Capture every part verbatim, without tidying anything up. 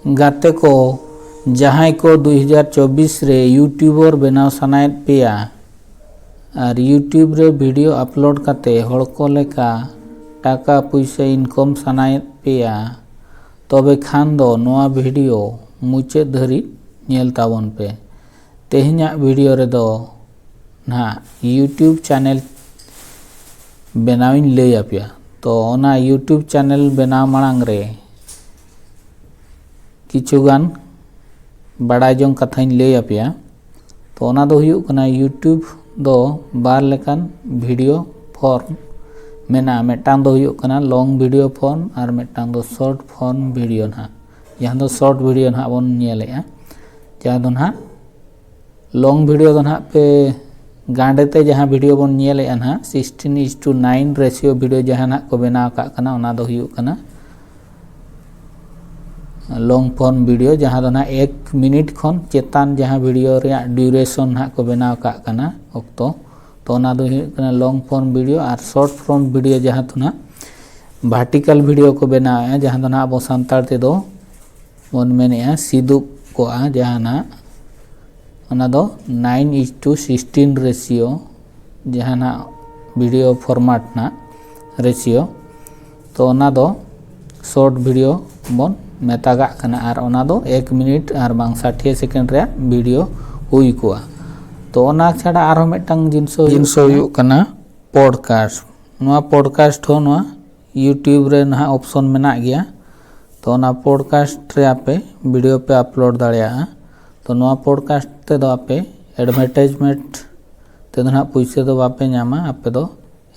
ᱜᱟᱛᱮ ᱠᱚ, ᱡᱟᱦᱟᱸᱭ ᱠᱚ ᱫᱩ ᱦᱟᱡᱟᱨ ᱪᱚᱵᱵᱤᱥ ᱨᱮ YouTuber ᱵᱮᱱᱟᱣ ᱥᱟᱱᱟᱭᱮᱫ ᱯᱮᱭᱟ ᱟᱨ YouTube ᱨᱮ video upload ᱠᱟᱛᱮ ᱦᱚᱲ ᱠᱚ ᱞᱮᱠᱟ ᱴᱟᱠᱟ ᱯᱩᱭᱥᱟᱹ income ᱥᱟᱱᱟᱭᱮᱫ ᱯᱮᱭᱟ, ᱛᱚᱵᱮ ᱠᱷᱟᱱ ᱫᱚ ᱱᱚᱣᱟ video ᱢᱩᱪᱟᱹᱫ ᱫᱷᱟᱹᱨᱤᱡ ᱧᱮᱞ ᱛᱟᱵᱚᱱ ᱯᱮ᱾ ᱛᱮᱦᱮᱧᱟᱜ video ᱨᱮᱫᱚ ᱱᱟᱦᱟᱜ YouTube channel ᱵᱮᱱᱟᱣᱤᱧ ᱞᱟᱹᱭ ᱟᱯᱮᱭᱟ᱾ ᱛᱚ ᱚᱱᱟ YouTube channel ᱵᱮᱱᱟᱣ ᱢᱟᱲᱟᱝ ᱨᱮ ᱠᱤᱪᱷᱩ ᱜᱟᱱ ᱵᱟᱲᱟᱭ ᱡᱚᱝ ᱠᱟᱛᱷᱟᱧ ᱞᱟᱹᱭ ᱟᱯᱮᱭᱟ᱾ ᱛᱚ ᱚᱱᱟ ᱫᱚ ᱦᱩᱭᱩᱜ ᱠᱟᱱᱟ, YouTube ᱫᱚ ᱵᱟᱨ ᱞᱮᱠᱟᱱ video form ᱢᱮᱱᱟᱜᱼᱟ᱾ ᱢᱤᱫᱴᱟᱝ ᱫᱚ ᱦᱩᱭᱩᱜ ᱠᱟᱱᱟ long video form ᱟᱨ ᱢᱤᱫᱴᱟᱝ ᱫᱚ short form video ᱱᱟᱦᱟᱜ, ᱡᱟᱦᱟᱸ ᱫᱚ short video ᱱᱟᱦᱟᱜ ᱵᱚᱱ ᱧᱮᱞᱮᱜᱼᱟ᱾ ᱡᱟᱦᱟᱸ ᱫᱚ ᱱᱟᱦᱟᱜ long video ᱫᱚ ᱱᱟᱦᱟᱜ ᱯᱮ ᱜᱟᱸᱰᱮ ᱛᱮ ᱡᱟᱦᱟᱸ video ᱵᱚᱱ ᱧᱮᱞᱮᱜᱼᱟ ᱱᱟᱦᱟᱜ, sixteen is to nine ratio video ᱡᱟᱦᱟᱸ ᱱᱟᱦᱟᱜ ᱠᱚ ᱵᱮᱱᱟᱣ ᱟᱠᱟᱫ ᱠᱟᱱᱟ, ᱚᱱᱟ ᱫᱚ ᱦᱩᱭᱩᱜ ᱠᱟᱱᱟ long form video, ᱡᱟᱦᱟᱸ ᱫᱚ ᱱᱟᱦᱟᱜ ᱮᱠ ᱢᱤᱱᱤᱴ ᱠᱷᱚᱱ ᱪᱮᱛᱟᱱ ᱡᱟᱦᱟᱸ video ᱨᱮᱭᱟᱜ duration ᱱᱟᱦᱟᱜ ᱠᱚ ᱵᱮᱱᱟᱣ ᱟᱠᱟᱫ ᱠᱟᱱᱟ ᱚᱠᱛᱚ, ᱛᱚ ᱚᱱᱟ ᱫᱚ ᱦᱩᱭᱩᱜ ᱠᱟᱱᱟ long form video᱾ ᱟᱨ short form video ᱡᱟᱦᱟᱸ ᱫᱚ ᱱᱟᱦᱟᱜ vertical video ᱠᱚ ᱵᱮᱱᱟᱣᱮᱫᱼᱟ, ᱡᱟᱦᱟᱸ ᱫᱚ ᱱᱟᱦᱟᱜ ᱟᱵᱚ ᱥᱟᱱᱛᱟᱲ ᱛᱮᱫᱚ ᱵᱚᱱ ᱢᱮᱱᱮᱫᱼᱟ ᱥᱤᱫᱩᱯ ᱠᱚᱜᱼᱟ ᱡᱟᱦᱟᱱᱟᱜ, ᱚᱱᱟ ᱫᱚ nine is to sixteen ratio ᱡᱟᱦᱟᱱᱟᱜ video format ᱱᱟᱜ ratio, ᱛᱚ ᱚᱱᱟ ᱫᱚ short video ᱵᱚᱱ ᱢᱮᱛᱟᱜᱟᱜ ᱠᱟᱱᱟ᱾ ᱟᱨ ᱚᱱᱟ ᱫᱚ ᱮᱠ ᱢᱤᱱᱤᱴ ᱟᱨ ᱵᱟᱝ ᱥᱟᱴᱷᱤᱭᱟᱹ ᱥᱮᱠᱮᱱᱰ ᱨᱮᱭᱟᱜ video ᱦᱩᱭ ᱠᱚᱜᱼᱟ᱾ ᱛᱚ ᱚᱱᱟ ᱪᱷᱟᱰᱟ ᱟᱨᱦᱚᱸ ᱢᱤᱫᱴᱟᱝ ᱡᱤᱱᱤᱥ ᱦᱩᱭᱩᱜ ᱡᱤᱱᱤᱥ ᱠᱟᱱᱟ ᱦᱩᱭᱩᱜ ᱠᱟᱱᱟ podcast᱾ ᱱᱚᱣᱟ podcast ᱦᱚᱸ ᱱᱚᱣᱟ YouTube ᱨᱮ ᱱᱟᱦᱟᱜ option ᱢᱮᱱᱟᱜ ᱜᱮᱭᱟ᱾ ᱛᱚ ᱚᱱᱟ podcast ᱨᱮ ᱟᱯᱮ video ᱯᱮ upload ᱫᱟᱲᱮᱭᱟᱜᱼᱟ᱾ ᱛᱚ ᱱᱚᱣᱟ podcast ᱛᱮᱫᱚ ᱟᱯᱮ advertisement ᱛᱮᱫᱚ ᱱᱟᱦᱟᱜ ᱯᱩᱭᱥᱟᱹ ᱫᱚ ᱵᱟᱯᱮ ᱧᱟᱢᱟ, ᱟᱯᱮ ᱫᱚ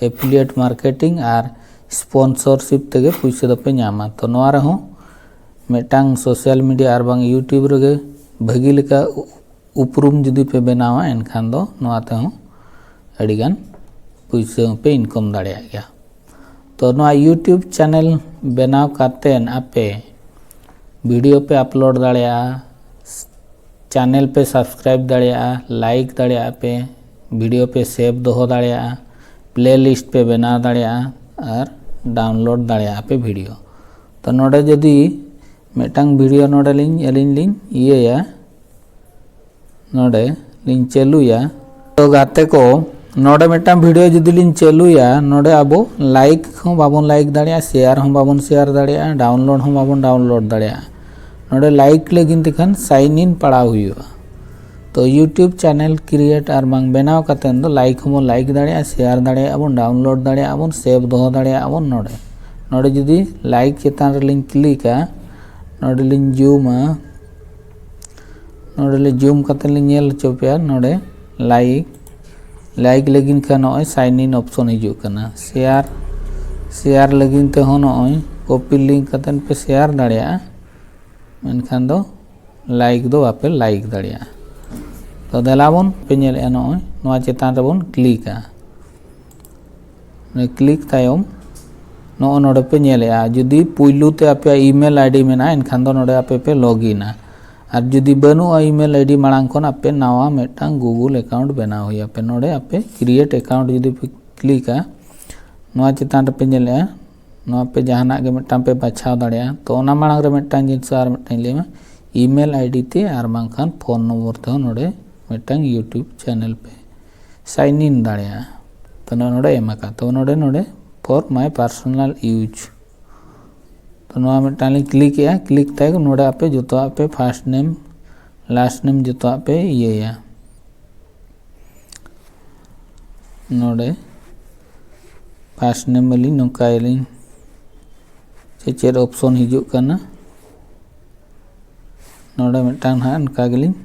affiliate marketing ᱟᱨ sponsorship ᱛᱮᱜᱮ ᱯᱩᱭᱥᱟᱹ ᱫᱚᱯᱮ ᱧᱟᱢᱟ᱾ ᱛᱚ ᱱᱚᱣᱟ ᱨᱮᱦᱚᱸ ᱢᱤᱫᱴᱟᱝ social media ᱟᱨ ᱵᱟᱝ YouTube ᱨᱮᱜᱮ ᱵᱷᱟᱹᱜᱤ ᱞᱮᱠᱟ ᱩᱯᱨᱩᱢ ᱡᱩᱫᱤ ᱯᱮ ᱵᱮᱱᱟᱣᱟ, ᱮᱱᱠᱷᱟᱱ ᱫᱚ ᱱᱚᱣᱟ ᱛᱮᱦᱚᱸ ᱟᱹᱰᱤᱜᱟᱱ ᱯᱩᱭᱥᱟᱹ ᱦᱚᱸᱯᱮ income ᱫᱟᱲᱮᱭᱟᱜ ᱜᱮᱭᱟ᱾ ᱛᱚ ᱱᱚᱣᱟ YouTube channel ᱵᱮᱱᱟᱣ ᱠᱟᱛᱮᱫ ᱟᱯᱮ video ᱯᱮ upload ᱫᱟᱲᱮᱭᱟᱜᱼᱟ, channel ᱯᱮ subscribe ᱫᱟᱲᱮᱭᱟᱜᱼᱟ, like ᱫᱟᱲᱮᱭᱟᱜᱼᱟ ᱯᱮ, video ᱯᱮ save ᱫᱚᱦᱚ ᱫᱟᱲᱮᱭᱟᱜᱼᱟ, playlist ᱯᱮ ᱵᱮᱱᱟᱣ ᱫᱟᱲᱮᱭᱟᱜᱼᱟ ᱟᱨ download ᱫᱟᱲᱮᱭᱟᱜᱼᱟ ᱯᱮ video᱾ ᱛᱚ ᱱᱚᱰᱮ ᱡᱩᱫᱤ ᱢᱤᱫᱴᱟᱝ ᱵᱷᱤᱰᱤᱭᱳ ᱱᱚᱰᱮ ᱞᱤᱧ ᱟᱹᱞᱤᱧ ᱞᱤᱧ ᱤᱭᱟᱹᱭᱟ, ᱱᱚᱰᱮ ᱞᱤᱧ ᱪᱟᱹᱞᱩᱭᱟ᱾ ᱛᱚ ᱜᱟᱛᱮ ᱠᱚ, ᱱᱚᱰᱮ ᱢᱤᱫᱴᱟᱝ ᱵᱷᱤᱰᱤᱭᱳ ᱡᱩᱫᱤ ᱞᱤᱧ ᱪᱟᱹᱞᱩᱭᱟ, ᱱᱚᱰᱮ ᱟᱵᱚ ᱞᱟᱭᱤᱠ ᱦᱚᱸ ᱵᱟᱵᱚᱱ ᱞᱟᱭᱤᱠ ᱫᱟᱲᱮᱭᱟᱜᱼᱟ, ᱥᱮᱭᱟᱨ ᱦᱚᱸ ᱵᱟᱵᱚᱱ ᱥᱮᱭᱟᱨ ᱫᱟᱲᱮᱭᱟᱜᱼᱟ, ᱰᱟᱣᱩᱱᱞᱳᱰ ᱦᱚᱸ ᱵᱟᱵᱚᱱ ᱰᱟᱣᱩᱱᱞᱳᱰ ᱫᱟᱲᱮᱭᱟᱜᱼᱟ᱾ ᱱᱚᱰᱮ ᱞᱟᱭᱤᱠ ᱞᱟᱹᱜᱤᱫ ᱛᱮᱠᱷᱟᱱ ᱥᱟᱭᱤᱱ ᱤᱱ ᱯᱟᱲᱟᱣ ᱦᱩᱭᱩᱜᱼᱟ᱾ ᱛᱚ YouTube ᱪᱮᱱᱮᱞ ᱠᱨᱤᱭᱮᱴ ᱟᱨ ᱵᱟᱝ ᱵᱮᱱᱟᱣ ᱠᱟᱛᱮᱫ ᱫᱚ ᱞᱟᱭᱤᱠ ᱦᱚᱸᱵᱚᱱ ᱞᱟᱭᱤᱠ ᱫᱟᱲᱮᱭᱟᱜᱼᱟ, ᱥᱮᱭᱟᱨ ᱫᱟᱲᱮᱭᱟᱜᱼᱟ ᱵᱚᱱ, ᱰᱟᱣᱩᱱᱞᱳᱰ ᱫᱟᱲᱮᱭᱟᱜᱼᱟ ᱵᱚᱱ, ᱥᱮᱵᱷ ᱫᱚᱦᱚ ᱫᱟᱲᱮᱭᱟᱜᱼᱟ ᱵᱚᱱ᱾ ᱱᱚᱰᱮ ᱱᱚᱰᱮ ᱡᱩᱫᱤ ᱞᱟᱭᱤᱠ ᱪᱮᱛᱟᱱ ᱨᱮᱞᱤᱧ ᱠᱞᱤᱠᱟ, ᱱᱚᱰᱮ ᱞᱤᱧ ᱡᱩᱢᱟ, ᱱᱚᱰᱮ ᱞᱤᱧ ᱡᱩᱢ ᱠᱟᱛᱮ ᱞᱤᱧ ᱧᱮᱞ ᱦᱚᱪᱚ ᱯᱮᱭᱟ᱾ ᱱᱚᱰᱮ ᱞᱟᱭᱤᱠ ᱞᱟᱭᱤᱠ ᱞᱟᱹᱜᱤᱫ ᱠᱷᱟᱱ ᱱᱚᱜᱼᱚᱭ ᱥᱟᱭᱤᱱ ᱤᱱ ᱚᱯᱥᱚᱱ ᱦᱤᱡᱩᱜ ᱠᱟᱱᱟ᱾ ᱥᱮᱭᱟᱨ ᱥᱮᱭᱟᱨ ᱞᱟᱹᱜᱤᱫ ᱛᱮᱦᱚᱸ ᱱᱚᱜᱼᱚᱭ ᱠᱚᱯᱤ ᱞᱤᱝᱠ ᱠᱟᱛᱮ ᱯᱮ ᱥᱮᱭᱟᱨ ᱫᱟᱲᱮᱭᱟᱜᱼᱟ, ᱢᱮᱱᱠᱷᱟᱱ ᱫᱚ ᱞᱟᱭᱤᱠ ᱫᱚ ᱵᱟᱯᱮ ᱞᱟᱭᱤᱠ ᱫᱟᱲᱮᱭᱟᱜᱼᱟ᱾ ᱛᱚ ᱫᱮᱞᱟ ᱵᱚᱱ ᱯᱮ ᱧᱮᱞᱮᱜᱼᱟ, ᱱᱚᱜᱼᱚᱭ ᱱᱚᱣᱟ ᱪᱮᱛᱟᱱ ᱨᱮᱵᱚᱱ ᱠᱞᱤᱠᱟ᱾ ᱠᱞᱤᱠ ᱛᱟᱭᱚᱢ ᱱᱚᱜᱼᱚ ᱱᱚᱰᱮ ᱯᱮ ᱧᱮᱞᱮᱜᱼᱟ, ᱡᱩᱫᱤ ᱯᱩᱭᱞᱩ ᱛᱮ ᱟᱯᱮᱭᱟᱜ email ID ᱢᱮᱱᱟᱜᱼᱟ, ᱮᱱᱠᱷᱟᱱ ᱫᱚ ᱱᱚᱰᱮ ᱟᱯᱮ ᱯᱮ ᱞᱚᱜᱤᱱᱟ᱾ ᱟᱨ ᱡᱩᱫᱤ ᱵᱟᱹᱱᱩᱜᱼᱟ email ID, ᱢᱟᱲᱟᱝ ᱠᱷᱚᱱ ᱟᱯᱮ ᱱᱟᱣᱟ ᱢᱤᱫᱴᱟᱝ Google account ᱵᱮᱱᱟᱣ ᱦᱩᱭ ᱟᱯᱮ᱾ ᱱᱚᱰᱮ ᱟᱯᱮ create account ᱡᱩᱫᱤ ᱯᱮ ᱠᱞᱤᱠᱟ, ᱱᱚᱣᱟ ᱪᱮᱛᱟᱱ ᱨᱮᱯᱮ ᱧᱮᱞᱮᱜᱼᱟ, ᱱᱚᱣᱟ ᱯᱮ ᱡᱟᱦᱟᱱᱟᱜ ᱜᱮ ᱢᱤᱫᱴᱟᱝ ᱯᱮ ᱵᱟᱪᱷᱟᱣ ᱫᱟᱲᱮᱭᱟᱜᱼᱟ᱾ ᱛᱚ ᱚᱱᱟ ᱢᱟᱲᱟᱝ ᱨᱮ ᱢᱤᱫᱴᱟᱝ ᱡᱤᱱᱤᱥ ᱟᱨ ᱢᱤᱫᱴᱟᱝ ᱞᱟᱹᱭ ᱢᱟ, email ID ᱛᱮ ᱟᱨ ᱵᱟᱝᱠᱷᱟᱱ ᱯᱷᱳᱱ ᱱᱚᱢᱵᱚᱨ ᱛᱮᱦᱚᱸ ᱱᱚᱰᱮ ᱢᱤᱫᱴᱟᱝ YouTube ᱪᱮᱱᱮᱞ ᱯᱮ ᱥᱟᱭᱤᱱ ᱤᱱ ᱫᱟᱲᱮᱭᱟᱜᱼᱟ᱾ ᱛᱚ ᱱᱚᱜᱼᱚ ᱱᱚᱰᱮ ᱮᱢ ᱟᱠᱟᱫ, ᱛᱚ ᱱᱚᱰᱮ ᱱᱚᱰᱮ for my personal use, ᱛᱚ ᱱᱚᱣᱟ ᱢᱤᱫᱴᱟᱝ ᱞᱤᱧ ᱠᱞᱤᱠ ᱮᱜᱼᱟ᱾ ᱠᱞᱤᱠ ᱛᱟᱭᱚᱢ ᱱᱚᱰᱮ ᱟᱯᱮ ᱡᱚᱛᱚᱣᱟᱜ ᱯᱮ first name last name ᱡᱚᱛᱚᱣᱟᱜ ᱯᱮ ᱤᱭᱟᱹᱭᱟ᱾ ᱱᱚᱰᱮ first name ᱟᱹᱞᱤᱧ ᱱᱚᱝᱠᱟᱭᱟᱞᱤᱧ, ᱪᱮᱫ ᱪᱮᱫ ᱚᱯᱥᱚᱱ ᱦᱤᱡᱩᱜ ᱠᱟᱱᱟ᱾ ᱱᱚᱰᱮ ᱢᱤᱫᱴᱟᱝ ᱱᱟᱦᱟᱜ ᱚᱱᱠᱟ ᱜᱮᱞᱤᱧ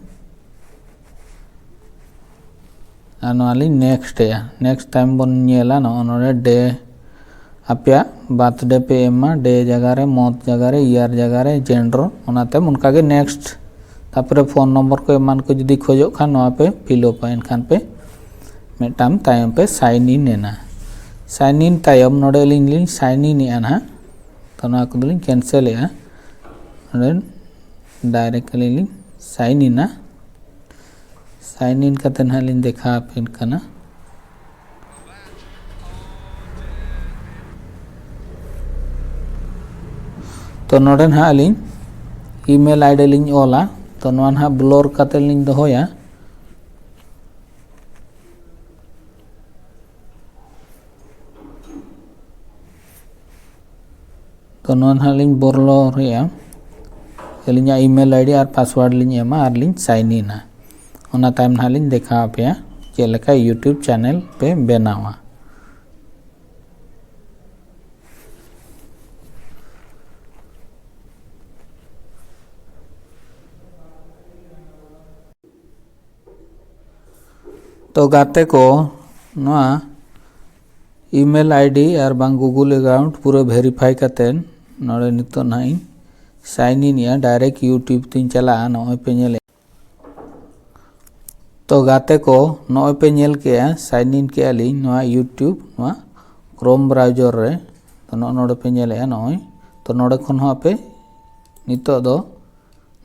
ᱟᱨ ᱱᱚᱣᱟ ᱞᱤᱧ next ᱮᱜᱼᱟ᱾ Next ᱛᱟᱭᱚᱢ ᱵᱚᱱ ᱧᱮᱞᱟ ᱱᱚᱜᱼᱚ ᱱᱚᱰᱮ day, ᱟᱯᱮᱭᱟᱜ birthday ᱯᱮ ᱮᱢᱟ, day ᱡᱟᱭᱜᱟ ᱨᱮ, month ᱡᱟᱭᱜᱟ ᱨᱮ, year ᱡᱟᱭᱜᱟ ᱨᱮ, gender, ᱚᱱᱟᱛᱮ ᱚᱱᱠᱟᱜᱮ next᱾ ᱛᱟᱨᱯᱚᱨᱮ ᱯᱷᱳᱱ ᱱᱚᱢᱵᱚᱨ ᱠᱚ ᱮᱢᱟᱱ ᱠᱚ ᱡᱩᱫᱤ ᱠᱷᱚᱡᱚᱜ ᱠᱷᱟᱱ ᱱᱚᱣᱟ ᱯᱮ fill up ᱟ, ᱮᱱᱠᱷᱟᱱ ᱯᱮ ᱢᱤᱫᱴᱟᱝ ᱛᱟᱭᱚᱢ ᱯᱮ sign in ᱮᱱᱟ᱾ Sign in ᱛᱟᱭᱚᱢ ᱱᱚᱰᱮ ᱟᱹᱞᱤᱧ ᱞᱤᱧ sign in ᱮᱜᱼᱟ ᱱᱟᱦᱟᱜ, ᱛᱚ ᱱᱚᱣᱟ ᱠᱚᱫᱚᱞᱤᱧ cancel ᱮᱜᱼᱟ᱾ ᱱᱚᱰᱮ direct ᱟᱹᱞᱤᱧ ᱞᱤᱧ sign ᱤᱱᱟ᱾ Sign in ᱠᱟᱛᱮ ᱱᱟᱦᱟᱜ ᱞᱤᱧ ᱫᱮᱠᱷᱟᱣ ᱟᱯᱮ ᱠᱟᱱᱟ᱾ ᱛᱚ ᱱᱚᱰᱮ ᱱᱟᱦᱟᱜ ᱟᱹᱞᱤᱧ email ID ᱞᱤᱧ ᱚᱞᱟ᱾ ᱛᱚ ᱱᱚᱣᱟ ᱱᱟᱦᱟᱜ blur ᱠᱟᱛᱮ ᱞᱤᱧ ᱫᱚᱦᱚᱭᱟ᱾ ᱛᱚ ᱱᱚᱣᱟ ᱱᱟᱦᱟᱜ ᱞᱤᱧ blur ᱮᱜᱼᱟ᱾ ᱟᱹᱞᱤᱧᱟᱜ email ID ᱟᱨ password ᱞᱤᱧ ᱮᱢᱟ ᱟᱨ ᱞᱤᱧ sign ᱤᱱᱟ᱾ ᱚᱱᱟ ᱛᱟᱭᱚᱢ ᱱᱟᱦᱟᱜ ᱞᱤᱧ ᱫᱮᱠᱷᱟᱣ ᱟᱯᱮᱭᱟ ᱪᱮᱫ ᱞᱮᱠᱟ YouTube channel ᱯᱮ ᱵᱮᱱᱟᱣᱟ᱾ ᱛᱚ ᱜᱟᱛᱮ ᱠᱚ, ᱱᱚᱣᱟ email ID ᱟᱨ ᱵᱟᱝ Google account ᱯᱩᱨᱟᱹ verify ᱠᱟᱛᱮᱫ ᱱᱚᱰᱮ ᱱᱤᱛᱚᱜ ᱱᱟᱦᱟᱜ ᱤᱧ sign in ᱮᱜᱼᱟ᱾ Direct YouTube ᱛᱤᱧ ᱪᱟᱞᱟᱜᱼᱟ᱾ ᱱᱚᱜᱼᱚᱭ ᱯᱮ ᱧᱮᱞᱮᱫ᱾ ᱛᱚ ᱜᱟᱛᱮ ᱠᱚ, ᱱᱚᱜᱼᱚᱭ ᱯᱮ ᱧᱮᱞ ᱠᱮᱜᱼᱟ, sign in ᱠᱮᱜᱼᱟ ᱞᱤᱧ ᱱᱚᱣᱟ YouTube, ᱱᱚᱣᱟ Chrome browser ᱨᱮ᱾ ᱛᱚ ᱱᱚᱜᱼᱚ ᱱᱚᱰᱮ ᱯᱮ ᱧᱮᱞᱮᱜᱼᱟ, ᱱᱚᱜᱼᱚᱭ᱾ ᱛᱚ ᱱᱚᱰᱮ ᱠᱷᱚᱱ ᱦᱚᱸ ᱟᱯᱮ ᱱᱤᱛᱚᱜ ᱫᱚ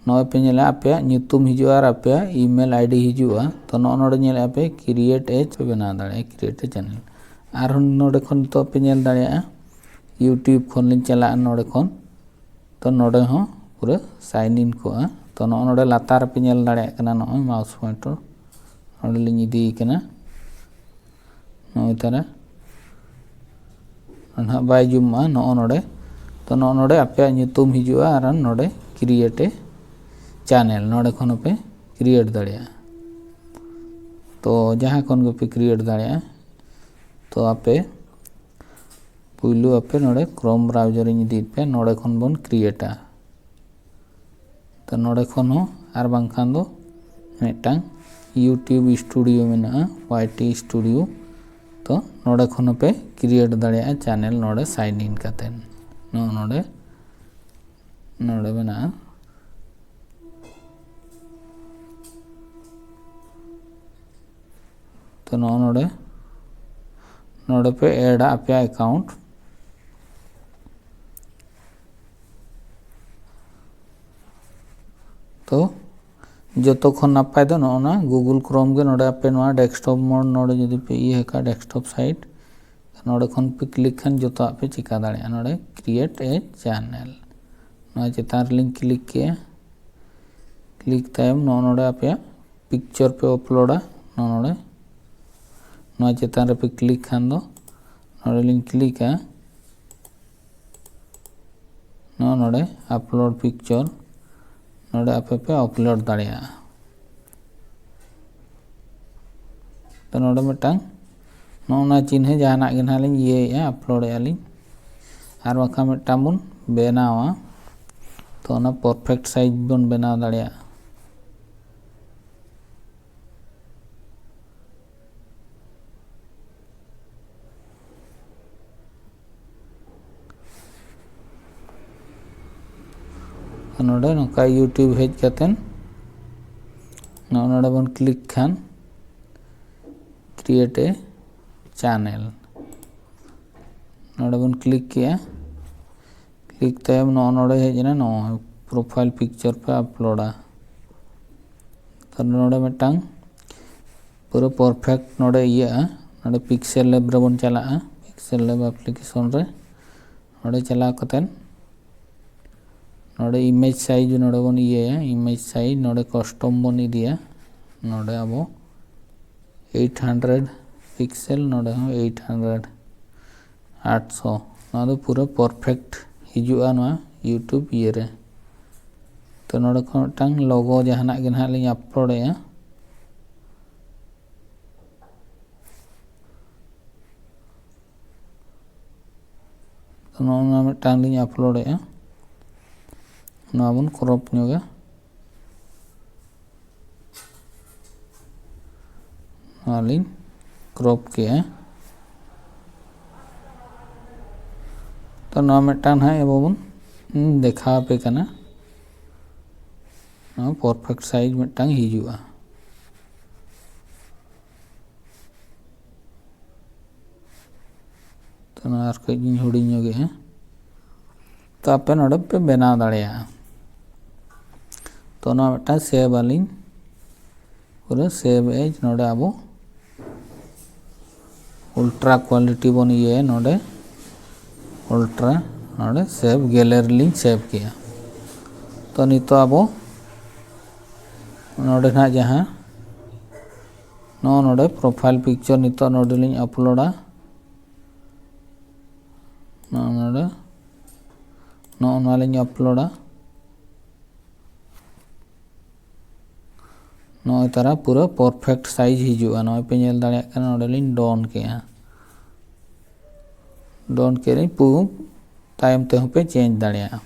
ᱱᱚᱜᱼᱚᱭ ᱯᱮ ᱧᱮᱞᱟ, ᱟᱯᱮᱭᱟᱜ ᱧᱩᱛᱩᱢ ᱦᱤᱡᱩᱜᱼᱟ ᱟᱨ ᱟᱯᱮᱭᱟᱜ email ID ᱦᱤᱡᱩᱜᱼᱟ᱾ ᱛᱚ ᱱᱚᱜᱼᱚ ᱱᱚᱰᱮ ᱧᱮᱞᱮᱜᱼᱟ ᱯᱮ, create a channel ᱯᱮ ᱵᱮᱱᱟᱣ ᱫᱟᱲᱮᱭᱟᱜᱼᱟ, create a channel᱾ ᱟᱨᱦᱚᱸ ᱱᱚᱰᱮ ᱠᱷᱚᱱ ᱱᱤᱛᱚᱜ ᱯᱮ ᱧᱮᱞ ᱫᱟᱲᱮᱭᱟᱜᱼᱟ, YouTube ᱠᱷᱚᱱ ᱞᱤᱧ ᱪᱟᱞᱟᱜᱼᱟ ᱱᱚᱰᱮ ᱠᱷᱚᱱ᱾ ᱛᱚ ᱱᱚᱰᱮ ᱦᱚᱸ ᱯᱩᱨᱟᱹ sign in ᱠᱚᱜᱼᱟ᱾ ᱛᱚ ᱱᱚᱜᱼᱚ ᱱᱚᱰᱮ ᱞᱟᱛᱟᱨ ᱨᱮᱯᱮ ᱧᱮᱞ ᱫᱟᱲᱮᱭᱟᱜ ᱠᱟᱱᱟ, ᱱᱚᱜᱼᱚᱭ mouse pointer ᱱᱚᱰᱮ ᱞᱤᱧ ᱤᱫᱤᱭᱮ ᱠᱟᱱᱟ᱾ ᱱᱚᱜᱼᱚᱭ ᱛᱟᱨᱟ ᱱᱟᱦᱟᱜ ᱵᱟᱭ ᱡᱩᱢᱚᱜᱼᱟ᱾ ᱱᱚᱜᱼᱚ ᱱᱚᱰᱮ, ᱛᱚ ᱱᱚᱜᱼᱚ ᱱᱚᱰᱮ ᱟᱯᱮᱭᱟᱜ ᱧᱩᱛᱩᱢ ᱦᱤᱡᱩᱜᱼᱟ ᱟᱨ ᱱᱚᱰᱮ create a channel, ᱱᱚᱰᱮ ᱠᱷᱚᱱ ᱦᱚᱸᱯᱮ create ᱫᱟᱲᱮᱭᱟᱜᱼᱟ᱾ ᱛᱚ ᱡᱟᱦᱟᱸ ᱠᱷᱚᱱ ᱜᱮᱯᱮ create ᱫᱟᱲᱮᱭᱟᱜᱼᱟ᱾ ᱛᱚ ᱟᱯᱮ ᱯᱩᱭᱞᱩ ᱟᱯᱮ ᱱᱚᱰᱮ Chrome browser ᱤᱧ ᱤᱫᱤᱭᱮᱫ ᱯᱮ, ᱱᱚᱰᱮ ᱠᱷᱚᱱ ᱵᱚᱱ create ᱟ᱾ ᱛᱚ ᱱᱚᱰᱮ ᱠᱷᱚᱱ ᱦᱚᱸ, ᱟᱨ ᱵᱟᱝᱠᱷᱟᱱ ᱫᱚ ᱢᱤᱫᱴᱟᱝ YouTube Studio ᱢᱮᱱᱟᱜᱼᱟ, Y T Studio᱾ ᱛᱚ ᱱᱚᱰᱮ ᱠᱷᱚᱱ ᱦᱚᱸᱯᱮ create ᱫᱟᱲᱮᱭᱟᱜᱼᱟ channel, ᱱᱚᱰᱮ sign in ᱠᱟᱛᱮᱫ᱾ ᱱᱚᱜᱼᱚ ᱱᱚᱰᱮ, ᱱᱚᱰᱮ ᱢᱮᱱᱟᱜᱼᱟ᱾ ᱛᱚ ᱱᱚᱜᱼᱚ ᱱᱚᱰᱮ, ᱱᱚᱰᱮ ᱯᱮ add ᱟ ᱟᱯᱮᱭᱟᱜ account᱾ ᱛᱚ ᱡᱚᱛᱚ ᱠᱷᱚᱱ ᱱᱟᱯᱟᱭ ᱫᱚ ᱱᱚᱜᱼᱚ ᱱᱟ Google Chrome ᱜᱮ᱾ ᱱᱚᱰᱮ ᱟᱯᱮ ᱱᱚᱣᱟ desktop mode, ᱱᱚᱰᱮ ᱡᱩᱫᱤ ᱯᱮ ᱤᱭᱟᱹ ᱟᱠᱟᱫ desktop site, ᱱᱚᱰᱮ ᱠᱷᱚᱱ ᱯᱮ click ᱠᱷᱟᱱ ᱡᱚᱛᱚᱣᱟᱜ ᱯᱮ ᱪᱤᱠᱟ ᱫᱟᱲᱮᱭᱟᱜᱼᱟ᱾ ᱱᱚᱰᱮ create a channel, ᱱᱚᱣᱟ ᱪᱮᱛᱟᱱ ᱨᱮᱞᱤᱧ ᱠᱞᱤᱠ ᱠᱮᱜᱼᱟ᱾ ᱠᱞᱤᱠ ᱛᱟᱭᱚᱢ ᱱᱚᱜᱼᱚ ᱱᱚᱰᱮ ᱟᱯᱮᱭᱟᱜ ᱯᱤᱠᱪᱚᱨ ᱯᱮ ᱟᱯᱞᱳᱰᱟ᱾ ᱱᱚᱜᱼᱚ ᱱᱚᱰᱮ ᱱᱚᱣᱟ ᱪᱮᱛᱟᱱ ᱨᱮᱯᱮ ᱠᱞᱤᱠ ᱠᱷᱟᱱ ᱫᱚ ᱱᱚᱰᱮ ᱞᱤᱧ ᱠᱞᱤᱠᱟ᱾ ᱱᱚᱜᱼᱚ ᱱᱚᱰᱮ ᱟᱯᱞᱳᱰ ᱯᱤᱠᱪᱚᱨ, ᱱᱚᱰᱮ ᱟᱯᱮ ᱯᱮ ᱟᱯᱞᱳᱰ ᱫᱟᱲᱮᱭᱟᱜᱼᱟ᱾ ᱛᱚ ᱱᱚᱰᱮ ᱢᱤᱫᱴᱟᱝ ᱱᱚᱜᱼᱚ ᱱᱚᱣᱟ ᱪᱤᱱᱦᱟᱹ ᱡᱟᱦᱟᱱᱟᱜ ᱜᱮ ᱱᱟᱦᱟᱜ ᱞᱤᱧ ᱤᱭᱟᱹᱭᱮᱫᱼᱟ, ᱟᱯᱞᱳᱰᱮᱫᱼᱟ ᱞᱤᱧ᱾ ᱟᱨ ᱵᱟᱝᱠᱷᱟᱱ ᱢᱤᱫᱴᱟᱝ ᱵᱚᱱ ᱵᱮᱱᱟᱣᱟ, ᱛᱚ ᱚᱱᱟ ᱯᱟᱨᱯᱷᱮᱠᱴ ᱥᱟᱭᱤᱡᱽ ᱵᱚᱱ ᱵᱮᱱᱟᱣ ᱫᱟᱲᱮᱭᱟᱜᱼᱟ᱾ ᱱᱚᱰᱮ ᱱᱚᱝᱠᱟ YouTube ᱦᱮᱡ ᱠᱟᱛᱮᱱ ᱱᱚᱜᱼᱚ ᱱᱚᱰᱮ ᱵᱚᱱ ᱠᱞᱤᱠ ᱠᱷᱟᱱ create a channel, ᱱᱚᱰᱮ ᱵᱚᱱ ᱠᱞᱤᱠ ᱠᱮᱜᱼᱟ᱾ ᱠᱞᱤᱠ ᱛᱟᱭᱚᱢ ᱱᱚᱜᱼᱚ ᱱᱚᱰᱮ ᱦᱮᱡ ᱮᱱᱟ, ᱱᱚᱜᱼᱚᱭ ᱯᱨᱚᱯᱷᱟᱭᱤᱞ ᱯᱤᱠᱪᱚᱨ ᱯᱮ ᱟᱯᱞᱳᱰᱟ᱾ ᱛᱟᱦᱞᱮ ᱱᱚᱰᱮ ᱢᱤᱫᱴᱟᱝ ᱯᱩᱨᱟᱹ ᱯᱟᱨᱯᱷᱮᱠᱴ ᱱᱚᱰᱮ ᱤᱭᱟᱹᱜᱼᱟ᱾ ᱱᱚᱰᱮ ᱯᱤᱠᱥᱮᱞ ᱞᱮᱵ ᱨᱮᱵᱚᱱ ᱪᱟᱞᱟᱜᱼᱟ, ᱯᱤᱠᱥᱮᱞ ᱞᱮᱵ ᱮᱯᱞᱤᱠᱮᱥᱚᱱ ᱨᱮ᱾ ᱱᱚᱰᱮ ᱪᱟᱞᱟᱣ ᱠᱟᱛᱮᱫ ᱱᱚᱰᱮ ᱤᱢᱮᱡᱽ ᱥᱟᱭᱤᱡᱽ ᱱᱚᱰᱮ ᱵᱚᱱ ᱤᱭᱟᱹᱭᱟ, ᱤᱢᱮᱡᱽ ᱥᱟᱭᱤᱡᱽ ᱱᱚᱰᱮ ᱠᱟᱥᱴᱚᱢ ᱵᱚᱱ ᱤᱫᱤᱭᱟ᱾ ᱱᱚᱰᱮ ᱟᱵᱚ ᱮᱭᱤᱴ ᱦᱟᱱᱰᱨᱮᱰ ᱯᱤᱠᱥᱮᱞ, ᱱᱚᱰᱮ ᱦᱚᱸ ᱮᱭᱤᱴ ᱦᱟᱱᱰᱨᱮᱰ, ᱟᱴᱥᱚ᱾ ᱱᱚᱣᱟ ᱫᱚ ᱯᱩᱨᱟᱹ ᱯᱟᱨᱯᱷᱮᱠᱴ ᱦᱤᱡᱩᱜᱼᱟ ᱱᱚᱣᱟ YouTube ᱤᱭᱟᱹ ᱨᱮ᱾ ᱛᱚ ᱱᱚᱰᱮ ᱠᱷᱚᱱ ᱢᱤᱫᱴᱟᱝ ᱞᱳᱜᱳ ᱡᱟᱦᱟᱱᱟᱜ ᱜᱮ ᱱᱟᱦᱟᱜ ᱞᱤᱧ ᱟᱯᱞᱳᱰᱮᱜᱼᱟ᱾ ᱛᱚ ᱱᱚᱜᱼᱚ ᱱᱚᱣᱟ ᱢᱤᱫᱴᱟᱝ ᱞᱤᱧ ᱟᱯᱞᱳᱰᱮᱜᱼᱟ, ᱱᱚᱣᱟ ᱵᱚᱱ ᱠᱨᱚᱯ ᱧᱚᱜᱟ᱾ ᱱᱚᱣᱟ ᱞᱤᱧ ᱠᱨᱚᱯ ᱠᱮᱜᱼᱟ᱾ ᱛᱚ ᱱᱚᱣᱟ ᱢᱤᱫᱴᱟᱝ ᱱᱟᱦᱟᱜ ᱟᱵᱚ ᱵᱚᱱ ᱫᱮᱠᱷᱟᱣ ᱟᱯᱮ ᱠᱟᱱᱟ, ᱱᱚᱣᱟ ᱯᱟᱨᱯᱷᱮᱠᱴ ᱥᱟᱭᱤᱡᱽ ᱢᱤᱫᱴᱟᱝ ᱦᱤᱡᱩᱜᱼᱟ᱾ ᱛᱚ ᱱᱚᱣᱟ ᱟᱨ ᱠᱟᱹᱡ ᱤᱧ ᱦᱩᱰᱤᱧ ᱧᱚᱜᱮᱜᱼᱟ᱾ ᱛᱚ ᱟᱯᱮ ᱱᱚᱰᱮ ᱯᱮ ᱵᱮᱱᱟᱣ ᱫᱟᱲᱮᱭᱟᱜᱼᱟ᱾ ᱛᱚ ᱱᱚᱣᱟ ᱢᱤᱫᱴᱟᱝ ᱥᱮᱵᱷ ᱟᱹᱞᱤᱧ, ᱯᱩᱨᱟᱹ ᱥᱮᱵᱷ ᱮᱡᱽ᱾ ᱱᱚᱰᱮ ᱟᱵᱚ ᱟᱞᱴᱨᱟ ᱠᱣᱟᱞᱤᱴᱤ ᱵᱚᱱ ᱤᱭᱟᱹᱭᱟ, ᱱᱚᱰᱮ ᱟᱞᱴᱨᱟ, ᱱᱚᱰᱮ ᱥᱮᱵᱷ ᱜᱮᱞᱟᱨᱤ ᱞᱤᱧ ᱥᱮᱵᱷ ᱠᱮᱜᱼᱟ᱾ ᱛᱚ ᱱᱤᱛᱚᱜ ᱟᱵᱚ ᱱᱚᱰᱮ ᱱᱟᱦᱟᱜ ᱡᱟᱦᱟᱸ ᱱᱚᱜᱼᱚ ᱱᱚᱰᱮ profile picture ᱱᱤᱛᱚᱜ ᱱᱚᱰᱮ ᱞᱤᱧ ᱟᱯᱞᱳᱰᱟ᱾ ᱱᱚᱜᱼᱚ ᱱᱚᱰᱮ ᱱᱚᱜᱼᱚ ᱱᱚᱣᱟ ᱞᱤᱧ ᱟᱯᱞᱳᱰᱟ᱾ ᱱᱚᱜᱼᱚᱭ ᱛᱟᱨᱟ ᱯᱩᱨᱟᱹ perfect size ᱦᱤᱡᱩᱜᱼᱟ᱾ ᱱᱚᱜᱼᱚᱭ ᱯᱮ ᱧᱮᱞ ᱫᱟᱲᱮᱭᱟᱜ ᱠᱟᱱᱟ, ᱱᱚᱰᱮ ᱞᱤᱧ done ᱠᱮᱜᱼᱟ᱾ Done ᱠᱮᱫ ᱞᱤᱧ ᱯᱩ ᱛᱟᱭᱚᱢ ᱛᱮᱦᱚᱸ ᱯᱮ change ᱫᱟᱲᱮᱭᱟᱜᱼᱟ᱾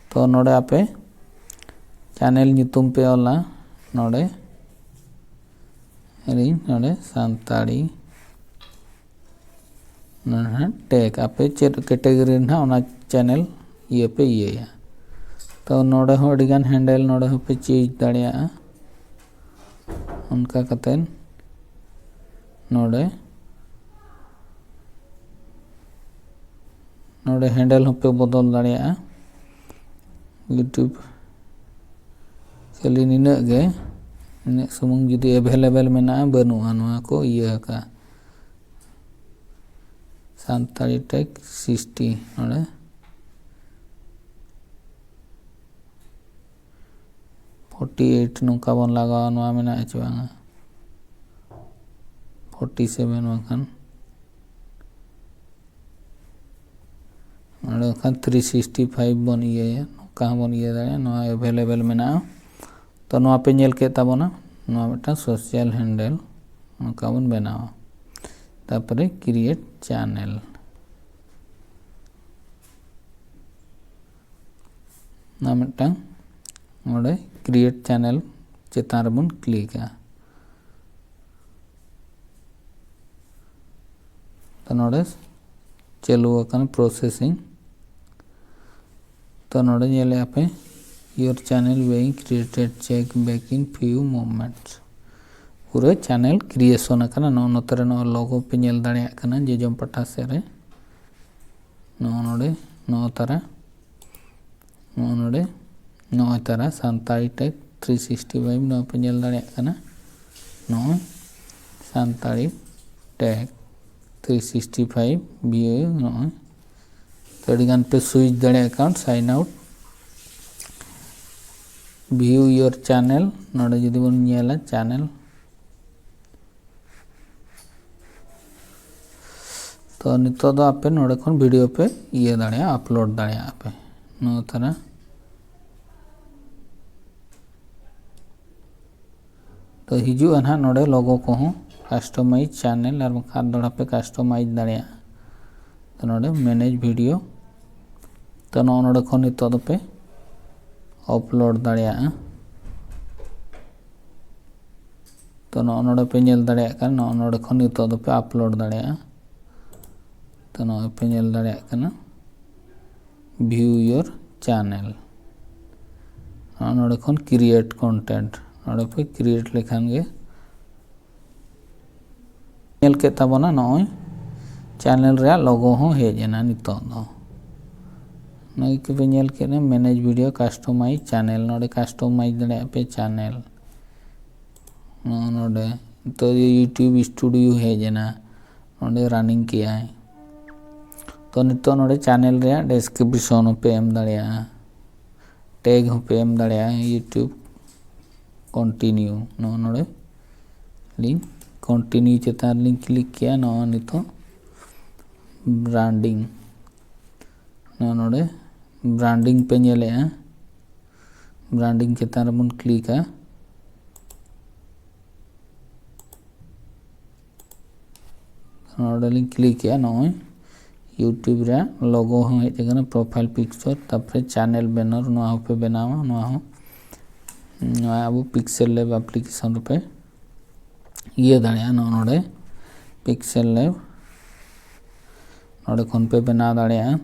ᱛᱚ ᱱᱚᱰᱮ ᱟᱯᱮ channel ᱧᱩᱛᱩᱢ ᱯᱮ ᱚᱞᱟ, ᱱᱚᱰᱮ ᱟᱹᱞᱤᱧ ᱱᱚᱰᱮ ᱥᱟᱱᱛᱟᱲᱤ ᱱᱚᱰᱮ ᱱᱟᱦᱟᱜ tag ᱟᱯᱮ ᱪᱮᱫ category ᱨᱮ ᱱᱟᱦᱟᱜ ᱚᱱᱟ channel ᱤᱭᱟᱹ ᱯᱮ ᱤᱭᱟᱹᱭᱟ᱾ ᱛᱚ ᱱᱚᱰᱮ ᱦᱚᱸ ᱟᱹᱰᱤᱜᱟᱱ handle ᱱᱚᱰᱮ ᱦᱚᱸᱯᱮ change ᱫᱟᱲᱮᱭᱟᱜᱼᱟ᱾ ᱚᱱᱠᱟ ᱠᱟᱛᱮᱫ ᱱᱚᱰᱮ ᱱᱚᱰᱮ handle ᱦᱚᱸᱯᱮ ᱵᱚᱫᱚᱞ ᱫᱟᱲᱮᱭᱟᱜᱼᱟ᱾ YouTube ᱠᱷᱟᱹᱞᱤ ᱱᱤᱱᱟᱹᱜ ᱜᱮ, ᱱᱤᱱᱟᱹᱜ ᱥᱩᱢᱩᱝ ᱡᱩᱫᱤ available ᱢᱮᱱᱟᱜᱼᱟ, ᱵᱟᱹᱱᱩᱜᱼᱟ, ᱱᱚᱣᱟ ᱠᱚ ᱤᱭᱟᱹ ᱟᱠᱟᱫᱼᱟ᱾ ᱥᱟᱱᱛᱟᱲᱤ tag sixty ᱱᱚᱰᱮ forty eight ᱱᱚᱝᱠᱟ ᱵᱚᱱ ᱞᱟᱜᱟᱣᱟ, ᱱᱚᱣᱟ ᱢᱮᱱᱟᱜᱼᱟ ᱪᱮ ᱵᱟᱝᱟ? Forty seven ᱵᱟᱝᱠᱷᱟᱱ ᱱᱚᱰᱮ ᱠᱷᱟᱱ three sixty five ᱵᱚᱱ ᱤᱭᱟᱹᱭᱟ, ᱱᱚᱝᱠᱟ ᱦᱚᱸᱵᱚᱱ ᱤᱭᱟᱹ ᱫᱟᱲᱮᱭᱟᱜᱼᱟ᱾ ᱱᱚᱣᱟ available ᱢᱮᱱᱟᱜᱼᱟ᱾ ᱛᱚ ᱱᱚᱣᱟ ᱯᱮ ᱧᱮᱞ ᱠᱮᱫ ᱛᱟᱵᱚᱱᱟ, ᱱᱚᱣᱟ ᱢᱤᱫᱴᱟᱝ social handle ᱱᱚᱝᱠᱟ ᱵᱚᱱ ᱵᱮᱱᱟᱣᱟ᱾ ᱛᱟᱨᱯᱚᱨᱮ create channel, ᱱᱚᱣᱟ ᱢᱤᱫᱴᱟᱝ ᱱᱚᱰᱮ create channel ᱪᱮᱛᱟᱱ ᱨᱮᱵᱚᱱ clickᱟ᱾ ᱛᱚ ᱱᱚᱰᱮ ᱪᱟᱹᱞᱩ ᱟᱠᱟᱱᱟ processing᱾ ᱛᱚ ᱱᱚᱰᱮ ᱧᱮᱞᱮᱜᱼᱟ ᱯᱮ, your channel being created, check back in few moments᱾ ᱯᱩᱨᱟᱹ channel creation ᱟᱠᱟᱱᱟ᱾ ᱱᱚᱜᱼᱚ ᱱᱚᱛᱮ ᱨᱮ ᱱᱚᱜᱼᱚᱭ logo ᱯᱮ ᱧᱮᱞ ᱫᱟᱲᱮᱭᱟᱜ ᱠᱟᱱᱟ ᱡᱚᱡᱚᱢ ᱯᱟᱦᱴᱟ ᱥᱮᱫ ᱨᱮ, ᱱᱚᱜᱼᱚ ᱱᱚᱰᱮ, ᱱᱚᱜᱼᱚ ᱛᱟᱨᱟ, ᱱᱚᱜᱼᱚ ᱱᱚᱰᱮ, ᱱᱚᱜᱼᱚᱭ ᱛᱟᱨᱟ Santali tag three sixty five ᱱᱚᱣᱟ ᱯᱮ ᱧᱮᱞ ᱫᱟᱲᱮᱭᱟᱜ ᱠᱟᱱᱟ᱾ ᱱᱚᱜᱼᱚᱭ Santali tag three sixty five view, ᱱᱚᱜᱼᱚᱭ ᱛᱚ ᱟᱹᱰᱤᱜᱟᱱ ᱯᱮ switch ᱫᱟᱲᱮᱭᱟᱜᱼᱟ account, sign out᱾ View your channel, ᱱᱚᱰᱮ ᱡᱩᱫᱤ ᱵᱚᱱ ᱧᱮᱞᱟ channel, ᱛᱚ ᱱᱤᱛᱚᱜ ᱫᱚ ᱟᱯᱮ ᱱᱚᱰᱮ ᱠᱷᱚᱱ video ᱯᱮ ᱤᱭᱟᱹ ᱫᱟᱲᱮᱭᱟᱜᱼᱟ, upload ᱫᱟᱲᱮᱭᱟᱜᱼᱟ ᱯᱮ ᱱᱚᱣᱟ ᱛᱟᱨᱟ᱾ ᱛᱚ ᱦᱤᱡᱩᱜᱼᱟ ᱱᱟᱦᱟᱜ ᱱᱚᱰᱮ logo ᱠᱚᱦᱚᱸ customize channel, ᱟᱨ ᱵᱟᱝᱠᱷᱟᱱ ᱫᱚᱦᱲᱟ ᱯᱮ customize ᱫᱟᱲᱮᱭᱟᱜᱼᱟ᱾ ᱛᱚ ᱱᱚᱰᱮ manage video, ᱛᱚ ᱱᱚᱜᱼᱚ ᱱᱚᱰᱮ ᱠᱷᱚᱱ ᱱᱤᱛᱚᱜ ᱫᱚᱯᱮ upload ᱫᱟᱲᱮᱭᱟᱜᱼᱟ᱾ ᱛᱚ ᱱᱚᱜᱼᱚ ᱱᱚᱰᱮ ᱯᱮ ᱧᱮᱞ ᱫᱟᱲᱮᱭᱟᱜ ᱠᱟᱱᱟ, ᱱᱚᱜᱼᱚ ᱱᱚᱰᱮ ᱠᱷᱚᱱ ᱱᱤᱛᱚᱜ ᱫᱚᱯᱮ upload ᱫᱟᱲᱮᱭᱟᱜᱼᱟ᱾ ᱛᱚ ᱱᱚᱜᱼᱚᱭ ᱯᱮ ᱧᱮᱞ ᱫᱟᱲᱮᱭᱟᱜ ᱠᱟᱱᱟ view your channel, ᱱᱚᱜᱼᱚ ᱱᱚᱰᱮ ᱠᱷᱚᱱ create content, ᱱᱚᱰᱮ ᱯᱮ create ᱞᱮᱠᱷᱟᱱ ᱜᱮ ᱧᱮᱞ ᱠᱮᱫ ᱛᱟᱵᱚᱱᱟ ᱱᱚᱜᱼᱚᱭ channel ᱨᱮᱭᱟᱜ logo ᱦᱚᱸ ᱦᱮᱡ ᱮᱱᱟ ᱱᱤᱛᱚᱜ ᱫᱚ᱾ ᱱᱚᱜᱼᱚᱭ ᱠᱚᱯᱮ ᱧᱮᱞ ᱠᱮᱫᱟ manage video, customize channel, ᱱᱚᱰᱮ customize ᱫᱟᱲᱮᱭᱟᱜᱼᱟ ᱯᱮ channel᱾ ᱱᱚᱜᱼᱚ ᱱᱚᱰᱮ ᱱᱤᱛᱚᱜ YouTube Studio ᱦᱮᱡ ᱮᱱᱟ, ᱱᱚᱰᱮ running ᱠᱮᱜᱼᱟᱭ᱾ ᱛᱚ ᱱᱤᱛᱚᱜ ᱱᱚᱰᱮ channel ᱨᱮᱭᱟᱜ description ᱦᱚᱸᱯᱮ ᱮᱢ ᱫᱟᱲᱮᱭᱟᱜᱼᱟ, tag ᱦᱚᱸᱯᱮ ᱮᱢ ᱫᱟᱲᱮᱭᱟᱜᱼᱟ, YouTube continue, ᱱᱚᱜᱼᱚ ᱱᱚᱰᱮ ᱞᱤᱧ continue ᱪᱮᱛᱟᱱ ᱨᱮᱞᱤᱧ click ᱠᱮᱜᱼᱟ᱾ ᱱᱚᱜᱼᱚ ᱱᱤᱛᱚᱜ branding, ᱱᱚᱜᱼᱚ ᱱᱚᱰᱮ branding ᱯᱮ ᱧᱮᱞᱮᱜᱼᱟ, branding ᱪᱮᱛᱟᱱ ᱨᱮᱵᱚᱱ clickᱟ᱾ ᱱᱚᱰᱮ ᱞᱤᱧ clickᱮᱜᱼᱟ, ᱱᱚᱜᱼᱚᱭ YouTube ᱨᱮᱭᱟᱜ logo ᱦᱚᱸ ᱦᱮᱡ ᱟᱠᱟᱱᱟ, profile picture, ᱛᱟᱨᱯᱚᱨᱮ channel banner, ᱱᱚᱣᱟ ᱦᱚᱸᱯᱮ ᱵᱮᱱᱟᱣᱟ᱾ ᱱᱚᱣᱟ ᱦᱚᱸ, ᱱᱚᱣᱟ ᱟᱵᱚ Pixel Lab application ᱨᱮᱯᱮ ᱤᱭᱟᱹ ᱫᱟᱲᱮᱭᱟᱜᱼᱟ᱾ ᱱᱚᱜᱼᱚ ᱱᱚᱰᱮ Pixel Lab, ᱱᱚᱰᱮ ᱠᱷᱚᱱ ᱯᱮ ᱵᱮᱱᱟᱣ ᱫᱟᱲᱮᱭᱟᱜᱼᱟ᱾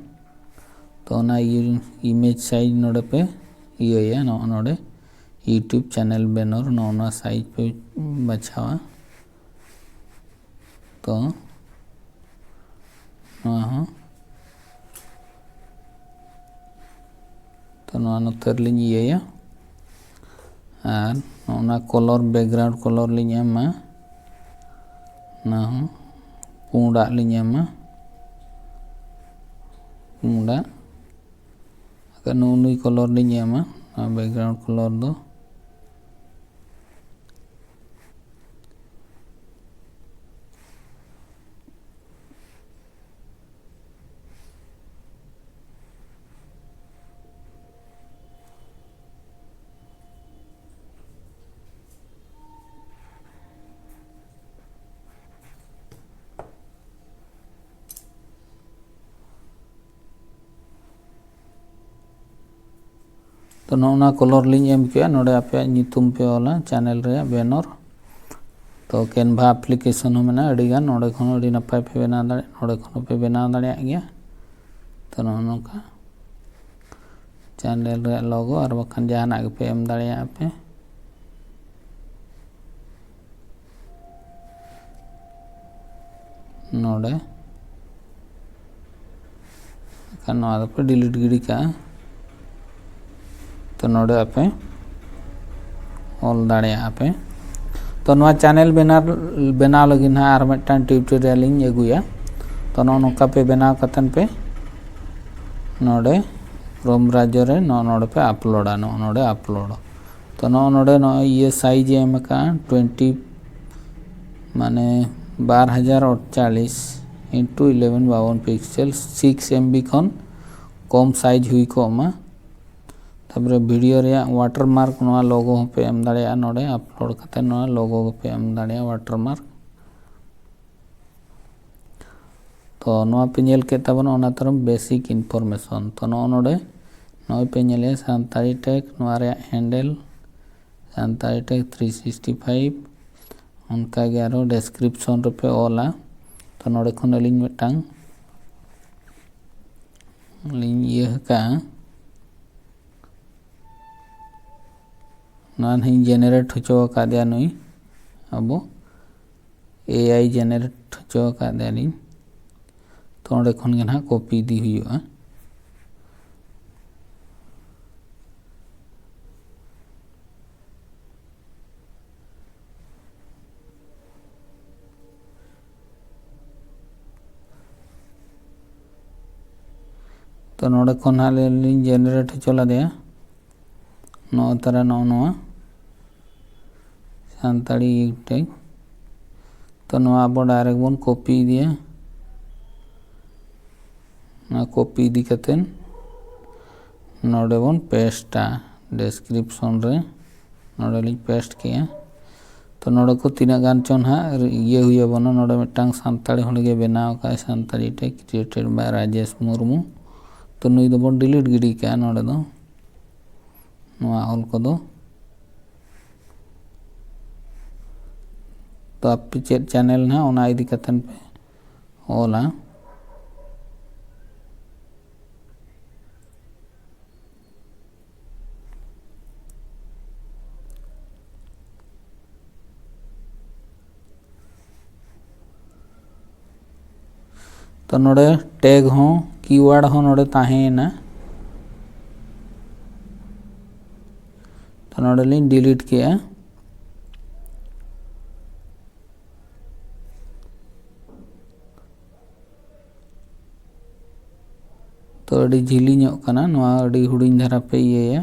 ᱛᱚ ᱚᱱᱟ ᱤᱭᱟᱹ image size ᱱᱚᱰᱮ ᱯᱮ ᱤᱭᱟᱹᱭᱟ, ᱱᱚᱜᱼᱚ ᱱᱚᱰᱮ YouTube channel banner, ᱱᱚᱜᱼᱚ ᱱᱚᱣᱟ size ᱯᱮ ᱵᱟᱪᱷᱟᱣᱟ᱾ ᱛᱚ ᱱᱚᱣᱟ ᱦᱚᱸ, ᱛᱚ ᱱᱚᱣᱟ ᱱᱚᱛᱮ ᱨᱮᱞᱤᱧ ᱤᱭᱟᱹᱭᱟ, ᱟᱨ ᱱᱚᱜᱼᱚ ᱱᱟ color, background color ᱞᱤᱧ ᱮᱢᱟ, ᱚᱱᱟ ᱦᱚᱸ ᱯᱩᱸᱰᱟᱜ ᱞᱤᱧ ᱮᱢᱟ, ᱯᱩᱸᱰᱟᱜ᱾ ᱟᱨ ᱱᱩᱜᱼᱩ ᱱᱩᱭ color ᱞᱤᱧ ᱮᱢᱟ, ᱱᱚᱣᱟ background color ᱫᱚ᱾ ᱛᱚ, ᱱᱚᱜᱼᱚ ᱱᱚᱣᱟ color ᱞᱤᱧ ᱮᱢ ᱠᱮᱜᱼᱟ᱾ ᱱᱚᱰᱮ ᱟᱯᱮᱭᱟᱜ ᱧᱩᱛᱩᱢ ᱯᱮ ᱚᱞᱟ, channel ᱨᱮᱭᱟᱜ banner᱾ ᱛᱚ, Canva application ᱦᱚᱸ ᱢᱮᱱᱟᱜᱼᱟ ᱟᱹᱰᱤ ᱜᱟᱱ, ᱱᱚᱰᱮ ᱠᱷᱚᱱ ᱦᱚᱸ ᱟᱹᱰᱤ ᱱᱟᱯᱟᱭ ᱯᱮ ᱵᱮᱱᱟᱣ ᱫᱟᱲᱮᱭᱟᱜᱼᱟ, ᱱᱚᱰᱮ ᱠᱷᱚᱱ ᱦᱚᱸ ᱯᱮ ᱵᱮᱱᱟᱣ ᱫᱟᱲᱮᱭᱟᱜ ᱜᱮᱭᱟ᱾ ᱛᱚ, ᱱᱚᱜᱼᱚ ᱱᱚᱝᱠᱟ channel ᱨᱮᱭᱟᱜ logo ᱟᱨ ᱵᱟᱠᱷᱟᱱ ᱡᱟᱦᱟᱱᱟᱜ ᱜᱮᱯᱮ ᱮᱢ ᱫᱟᱲᱮᱭᱟᱜᱼᱟ ᱯᱮ᱾ ᱱᱚᱰᱮ ᱮᱱᱠᱷᱟᱱ ᱱᱚᱣᱟ ᱫᱚᱯᱮ delete ᱜᱤᱰᱤ ᱠᱟᱜᱼᱟ᱾ ᱛᱚ, ᱱᱚᱰᱮ ᱟᱯᱮ ᱚᱞ ᱫᱟᱲᱮᱭᱟᱜᱼᱟ ᱯᱮ᱾ ᱛᱚ, ᱱᱚᱣᱟ channel ᱵᱮᱱᱟᱣ, ᱵᱮᱱᱟᱣ ᱞᱟᱹᱜᱤᱫ ᱱᱟᱦᱟᱜ ᱟᱨ ᱢᱤᱫᱴᱟᱝ tutorial ᱤᱧ ᱟᱹᱜᱩᱭᱟ᱾ ᱛᱚ, ᱱᱚᱜᱼᱚ ᱱᱚᱝᱠᱟ ᱯᱮ ᱵᱮᱱᱟᱣ ᱠᱟᱛᱮᱱ ᱯᱮ ᱱᱚᱰᱮ Chrome browser ᱨᱮ ᱱᱚᱜᱼᱚ ᱱᱚᱰᱮ ᱯᱮ uploadᱟ, ᱱᱚᱜᱼᱚ ᱱᱚᱰᱮ upload᱾ ᱛᱚ, ᱱᱚᱜᱼᱚ ᱱᱚᱰᱮ ᱱᱚᱜᱼᱚᱭ ᱤᱭᱟᱹ size ᱮ ᱮᱢ ᱟᱠᱟᱫᱼᱟ twenty, ᱢᱟᱱᱮ ᱵᱟᱨ ᱦᱟᱡᱟᱨ ᱟᱴᱪᱟᱞᱤᱥ into eleven ᱵᱟᱵᱚᱱ pixel, six M B ᱠᱷᱚᱱ ᱠᱚᱢ size ᱦᱩᱭ ᱠᱚᱜ ᱢᱟ᱾ ᱛᱟᱨᱯᱚᱨᱮ video ᱨᱮᱭᱟᱜ watermark, ᱱᱚᱣᱟ logo ᱦᱚᱸᱯᱮ ᱮᱢ ᱫᱟᱲᱮᱭᱟᱜᱼᱟ᱾ ᱱᱚᱰᱮ upload ᱠᱟᱛᱮ ᱱᱚᱣᱟ logo ᱜᱮᱯᱮ ᱮᱢ ᱫᱟᱲᱮᱭᱟᱜᱼᱟ, watermark᱾ ᱛᱚ, ᱱᱚᱣᱟ ᱯᱮ ᱧᱮᱞ ᱠᱮᱫ ᱛᱟᱵᱚᱱᱟ, ᱚᱱᱟ ᱛᱟᱭᱚᱢ basic information᱾ ᱛᱚ, ᱱᱚᱜᱼᱚ ᱱᱚᱰᱮ ᱱᱚᱜᱼᱚᱭ ᱯᱮ ᱧᱮᱞᱮᱫᱼᱟ ᱥᱟᱱᱛᱟᱲᱤ tech, ᱱᱚᱣᱟ ᱨᱮᱭᱟᱜ handle Santali tech three sixty five᱾ ᱚᱱᱠᱟᱜᱮ ᱟᱨᱚ description ᱨᱮᱯᱮ ᱚᱞᱟ᱾ ᱛᱚ, ᱱᱚᱰᱮ ᱠᱷᱚᱱ ᱟᱹᱞᱤᱧ ᱢᱤᱫᱴᱟᱝ ᱞᱤᱧ ᱤᱭᱟᱹ ᱟᱠᱟᱫᱼᱟ, ᱱᱚᱣᱟ ᱱᱟᱦᱟᱜ ᱤᱧ generate ᱦᱚᱪᱚ ᱟᱠᱟᱫᱮᱭᱟ ᱱᱩᱭ ᱟᱵᱚ A I generate ᱦᱚᱪᱚ ᱟᱠᱟᱫᱮᱭᱟᱞᱤᱧ᱾ ᱛᱚ, ᱚᱸᱰᱮ ᱠᱷᱚᱱ ᱜᱮ ᱱᱟᱦᱟᱜ copy ᱤᱫᱤ ᱦᱩᱭᱩᱜᱼᱟ᱾ ᱛᱚ, ᱱᱚᱰᱮ ᱠᱷᱚᱱ ᱦᱟᱸᱜ ᱞᱤᱧ generate ᱦᱚᱪᱚ ᱞᱮᱫᱮᱭᱟ᱾ ᱱᱚᱜᱼᱚ ᱛᱟᱨᱟ ᱱᱚᱜᱼᱚ ᱱᱚᱣᱟ ᱥᱟᱱᱛᱟᱲᱤ ᱴᱮᱜᱽ᱾ ᱛᱚ ᱱᱚᱣᱟ ᱟᱵᱚ ᱰᱟᱭᱨᱮᱠᱴ ᱵᱚᱱ ᱠᱚᱯᱤ ᱤᱫᱤᱭᱟ᱾ ᱱᱚᱣᱟ ᱠᱚᱯᱤ ᱤᱫᱤ ᱠᱟᱛᱮᱫ ᱱᱚᱰᱮ ᱵᱚᱱ ᱯᱮᱥᱴᱟ ᱰᱮᱥᱠᱨᱤᱯᱥᱚᱱ ᱨᱮ᱾ ᱱᱚᱰᱮ ᱞᱤᱧ ᱯᱮᱥᱴ ᱠᱮᱜᱼᱟ᱾ ᱛᱚ ᱱᱚᱰᱮ ᱠᱚ ᱛᱤᱱᱟᱹᱜ ᱜᱟᱱ ᱪᱚ ᱱᱟᱦᱟᱜ ᱤᱭᱟᱹ ᱦᱩᱭ ᱟᱵᱚᱱᱟ᱾ ᱱᱚᱰᱮ ᱢᱤᱫᱴᱟᱝ ᱥᱟᱱᱛᱟᱲᱤ ᱦᱚᱲ ᱜᱮ ᱵᱮᱱᱟᱣ ᱟᱠᱟᱫᱼᱟᱭ ᱥᱟᱱᱛᱟᱲᱤ ᱴᱮᱜᱽ, created by ᱨᱟᱡᱮᱥ ᱢᱩᱨᱢᱩ᱾ ᱛᱚ ᱱᱩᱭ ᱫᱚᱵᱚᱱ ᱰᱤᱞᱤᱴ ᱜᱤᱰᱤ ᱠᱟᱜᱼᱟ ᱱᱚᱰᱮ ᱫᱚ, ᱱᱚᱣᱟ ᱚᱞ ᱠᱚᱫᱚ᱾ ᱛᱚ ᱟᱯᱮ ᱪᱮᱫ ᱪᱮᱱᱮᱞ ᱱᱟᱦᱟᱜ ᱚᱱᱟ ᱤᱫᱤ ᱠᱟᱛᱮᱫ ᱯᱮ ᱚᱞᱟ᱾ ᱛᱚ ᱱᱚᱰᱮ ᱴᱮᱜᱽ ᱦᱚᱸ, ᱠᱤᱣᱟᱨᱰ ᱦᱚᱸ ᱱᱚᱰᱮ ᱛᱟᱦᱮᱸᱭᱮᱱᱟ᱾ ᱛᱚ ᱱᱚᱰᱮ ᱞᱤᱧ ᱰᱤᱞᱤᱴ ᱠᱮᱜᱼᱟ᱾ ᱛᱚ ᱟᱹᱰᱤ ᱡᱤᱞᱤᱧᱚᱜ ᱠᱟᱱᱟ, ᱱᱚᱣᱟ ᱟᱹᱰᱤ ᱦᱩᱰᱤᱧ ᱫᱷᱟᱨᱟ ᱯᱮ ᱤᱭᱟᱹᱭᱟ᱾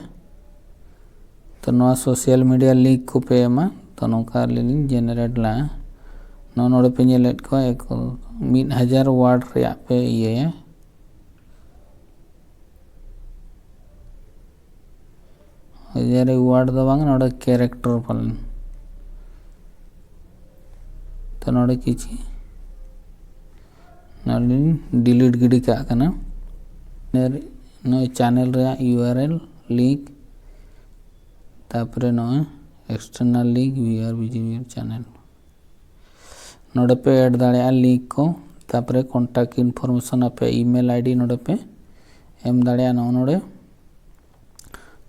ᱛᱚ ᱱᱚᱣᱟ ᱥᱳᱥᱟᱞ ᱢᱤᱰᱤᱭᱟ ᱞᱤᱝᱠ ᱠᱚᱯᱮ ᱮᱢᱟ᱾ ᱛᱚ ᱱᱚᱝᱠᱟ ᱟᱹᱞᱤᱧ ᱞᱤᱧ ᱡᱮᱱᱟᱨᱮᱴ ᱞᱟᱜᱼᱟ᱾ ᱱᱚᱜᱼᱚ ᱱᱚᱰᱮ ᱯᱮ ᱧᱮᱞᱮᱫ ᱠᱚᱣᱟ, ᱮᱠ-, ᱢᱤᱫ ᱦᱟᱡᱟᱨ ᱣᱟᱨᱰ ᱨᱮᱭᱟᱜ ᱯᱮ ᱤᱭᱟᱹᱭᱟ᱾ ᱦᱟᱡᱟᱨ ᱣᱟᱨᱰ ᱫᱚ ᱵᱟᱝ, ᱱᱚᱰᱮ ᱠᱮᱨᱮᱠᱴᱟᱨ ᱯᱟᱞᱮᱱ᱾ ᱛᱚ ᱱᱚᱰᱮ ᱠᱤᱪᱷᱤ ᱱᱚᱰᱮ ᱰᱤᱞᱤᱴ ᱜᱤᱰᱤ ᱠᱟᱜ ᱠᱟᱱᱟ᱾ ᱱᱚᱜᱼᱚᱭ ᱪᱮᱱᱮᱞ ᱨᱮᱭᱟᱜ ᱤᱭᱩ ᱟᱨ ᱮᱞ ᱞᱤᱝᱠ, ᱛᱟᱯᱚᱨᱮ ᱱᱚᱜᱼᱚᱭ ᱮᱠᱥᱴᱟᱨᱱᱟᱞ ᱞᱤᱝᱠ, ᱵᱷᱤᱭᱩ ᱟᱨ ᱵᱷᱤᱡᱤᱴ ᱪᱮᱱᱮᱞ᱾ ᱱᱚᱰᱮ ᱯᱮ ᱮᱰ ᱫᱟᱲᱮᱭᱟᱜᱼᱟ ᱞᱤᱝᱠ ᱠᱚ᱾ ᱛᱟᱯᱚᱨᱮ ᱠᱚᱱᱴᱟᱠᱴ ᱤᱱᱯᱷᱚᱨᱢᱮᱥᱚᱱ ᱟᱯᱮ ᱤᱢᱮᱞ ᱟᱭᱰᱤ ᱱᱚᱰᱮ ᱯᱮ ᱮᱢ ᱫᱟᱲᱮᱭᱟᱜᱼᱟ ᱱᱚᱜᱼᱚ ᱱᱚᱰᱮ᱾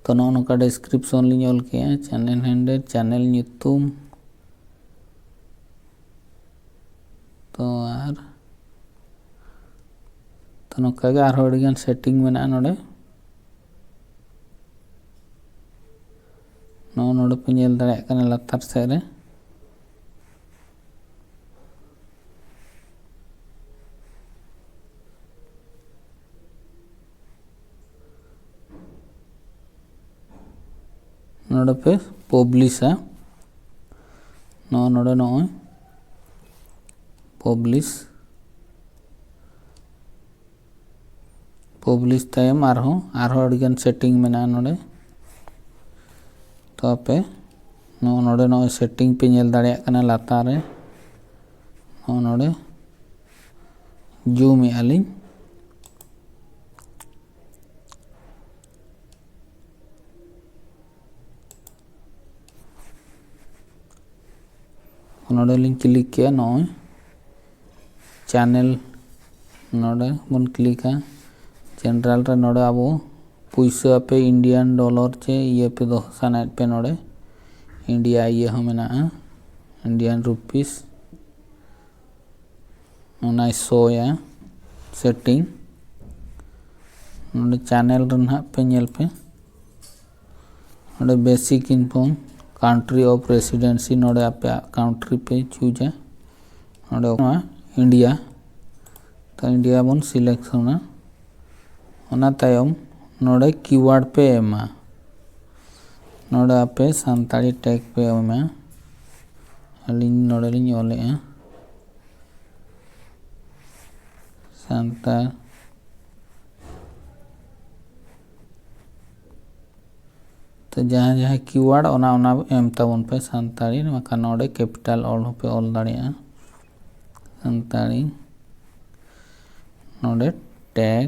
ᱛᱚ ᱱᱚᱜᱼᱚ ᱱᱚᱝᱠᱟ ᱰᱮᱥᱠᱨᱤᱯᱥᱚᱱ ᱞᱤᱧ ᱚᱞ ᱠᱮᱜᱼᱟ, ᱪᱮᱱᱮᱞ ᱦᱮᱱᱰᱮᱞ, ᱪᱮᱱᱮᱞ ᱧᱩᱛᱩᱢ᱾ ᱛᱚ ᱟᱨ ᱛᱚ ᱱᱚᱝᱠᱟ ᱜᱮ ᱟᱨᱦᱚᱸ ᱟᱹᱰᱤᱜᱟᱱ ᱥᱮᱴᱤᱝ ᱢᱮᱱᱟᱜᱼᱟ ᱱᱚᱰᱮ᱾ ᱱᱚᱜᱼᱚ ᱱᱚᱰᱮ ᱯᱮ ᱧᱮᱞ ᱫᱟᱲᱮᱭᱟᱜ ᱠᱟᱱᱟ ᱞᱟᱛᱟᱨ ᱥᱮᱫ ᱨᱮ᱾ ᱱᱚᱰᱮ ᱯᱮ ᱯᱟᱵᱽᱞᱤᱥᱟ᱾ ᱱᱚᱜᱼᱚ ᱱᱚᱰᱮ ᱱᱚᱜᱼᱚᱭ ᱯᱟᱵᱽᱞᱤᱥ᱾ ᱯᱟᱵᱽᱞᱤᱥ ᱛᱟᱭᱚᱢ ᱟᱨᱦᱚᱸ ᱟᱨᱦᱚᱸ ᱟᱹᱰᱤᱜᱟᱱ ᱥᱮᱴᱤᱝ ᱢᱮᱱᱟᱜᱼᱟ ᱱᱚᱰᱮ᱾ ᱛᱚ ᱟᱯᱮ ᱱᱚᱜᱼᱚ ᱱᱚᱰᱮ ᱱᱚᱜᱼᱚᱭ ᱥᱮᱴᱤᱝ ᱯᱮ ᱧᱮᱞ ᱫᱟᱲᱮᱭᱟᱜ ᱠᱟᱱᱟ ᱞᱟᱛᱟᱨ ᱨᱮ᱾ ᱱᱚᱜᱼᱚ ᱱᱚᱰᱮ ᱡᱩᱢ ᱮᱜᱼᱟ ᱞᱤᱧ᱾ ᱱᱚᱰᱮ ᱞᱤᱧ ᱠᱞᱤᱠ ᱠᱮᱜᱼᱟ, ᱱᱚᱜᱼᱚᱭ ᱪᱮᱱᱮᱞ ᱱᱚᱰᱮ ᱵᱚᱱ ᱠᱞᱤᱠᱟ᱾ ᱡᱮᱱᱟᱨᱮᱞ ᱨᱮ ᱱᱚᱰᱮ ᱟᱵᱚ ᱯᱩᱭᱥᱟᱹ ᱟᱯᱮ ᱤᱱᱰᱤᱭᱟᱱ ᱰᱚᱞᱟᱨ ᱪᱮ ᱤᱭᱟᱹ ᱯᱮ ᱫᱚᱦᱚ ᱥᱟᱱᱟᱭᱮᱫ ᱯᱮ, ᱱᱚᱰᱮ ᱤᱱᱰᱤᱭᱟ ᱤᱭᱟᱹ ᱦᱚᱸ ᱢᱮᱱᱟᱜᱼᱟ, ᱤᱱᱰᱤᱭᱟᱱ ᱨᱩᱯᱤᱥ᱾ ᱚᱱᱟᱭ ᱥᱳᱭᱟ ᱥᱮᱴᱤᱝ᱾ ᱱᱚᱰᱮ ᱪᱮᱱᱮᱞ ᱨᱮ ᱱᱟᱦᱟᱜ ᱯᱮ ᱧᱮᱞ ᱯᱮ, ᱱᱚᱰᱮ ᱵᱮᱥᱤᱠ ᱤᱱᱯᱷᱳ, ᱠᱟᱱᱴᱨᱤ ᱚᱯᱷ ᱨᱮᱥᱤᱰᱮᱱᱥᱤ, ᱱᱚᱰᱮ ᱟᱯᱮᱭᱟᱜ ᱠᱟᱱᱴᱨᱤ ᱯᱮ ᱪᱩᱡᱟ᱾ ᱱᱚᱰᱮ ᱱᱚᱣᱟ ᱤᱱᱰᱤᱭᱟ, ᱛᱚ ᱤᱱᱰᱤᱭᱟ ᱵᱚᱱ ᱥᱤᱞᱮᱠᱥᱚᱱᱟ᱾ ᱚᱱᱟ ᱛᱟᱭᱚᱢ ᱱᱚᱰᱮ ᱠᱤᱣᱟᱨᱰ ᱯᱮ ᱮᱢᱟ᱾ ᱱᱚᱰᱮ ᱟᱯᱮ ᱥᱟᱱᱛᱟᱲᱤ ᱴᱮᱜᱽ ᱯᱮ ᱮᱢᱟ᱾ ᱟᱹᱞᱤᱧ ᱱᱚᱰᱮ ᱞᱤᱧ ᱚᱞᱮᱜᱼᱟ ᱥᱟᱱᱛᱟᱲ᱾ ᱛᱚ ᱡᱟᱦᱟᱸ ᱡᱟᱦᱟᱸ ᱠᱤᱣᱟᱨᱰ ᱚᱱᱟ ᱚᱱᱟ ᱮᱢ ᱛᱟᱵᱚᱱ ᱯᱮ ᱥᱟᱱᱛᱟᱲᱤ, ᱵᱟᱠᱷᱟᱱ ᱱᱚᱰᱮ ᱠᱮᱯᱤᱴᱟᱞ ᱚᱞ ᱦᱚᱸᱯᱮ ᱚᱞ ᱫᱟᱲᱮᱭᱟᱜᱼᱟ ᱥᱟᱱᱛᱟᱲᱤ᱾ ᱱᱚᱰᱮ ᱴᱮᱜᱽ,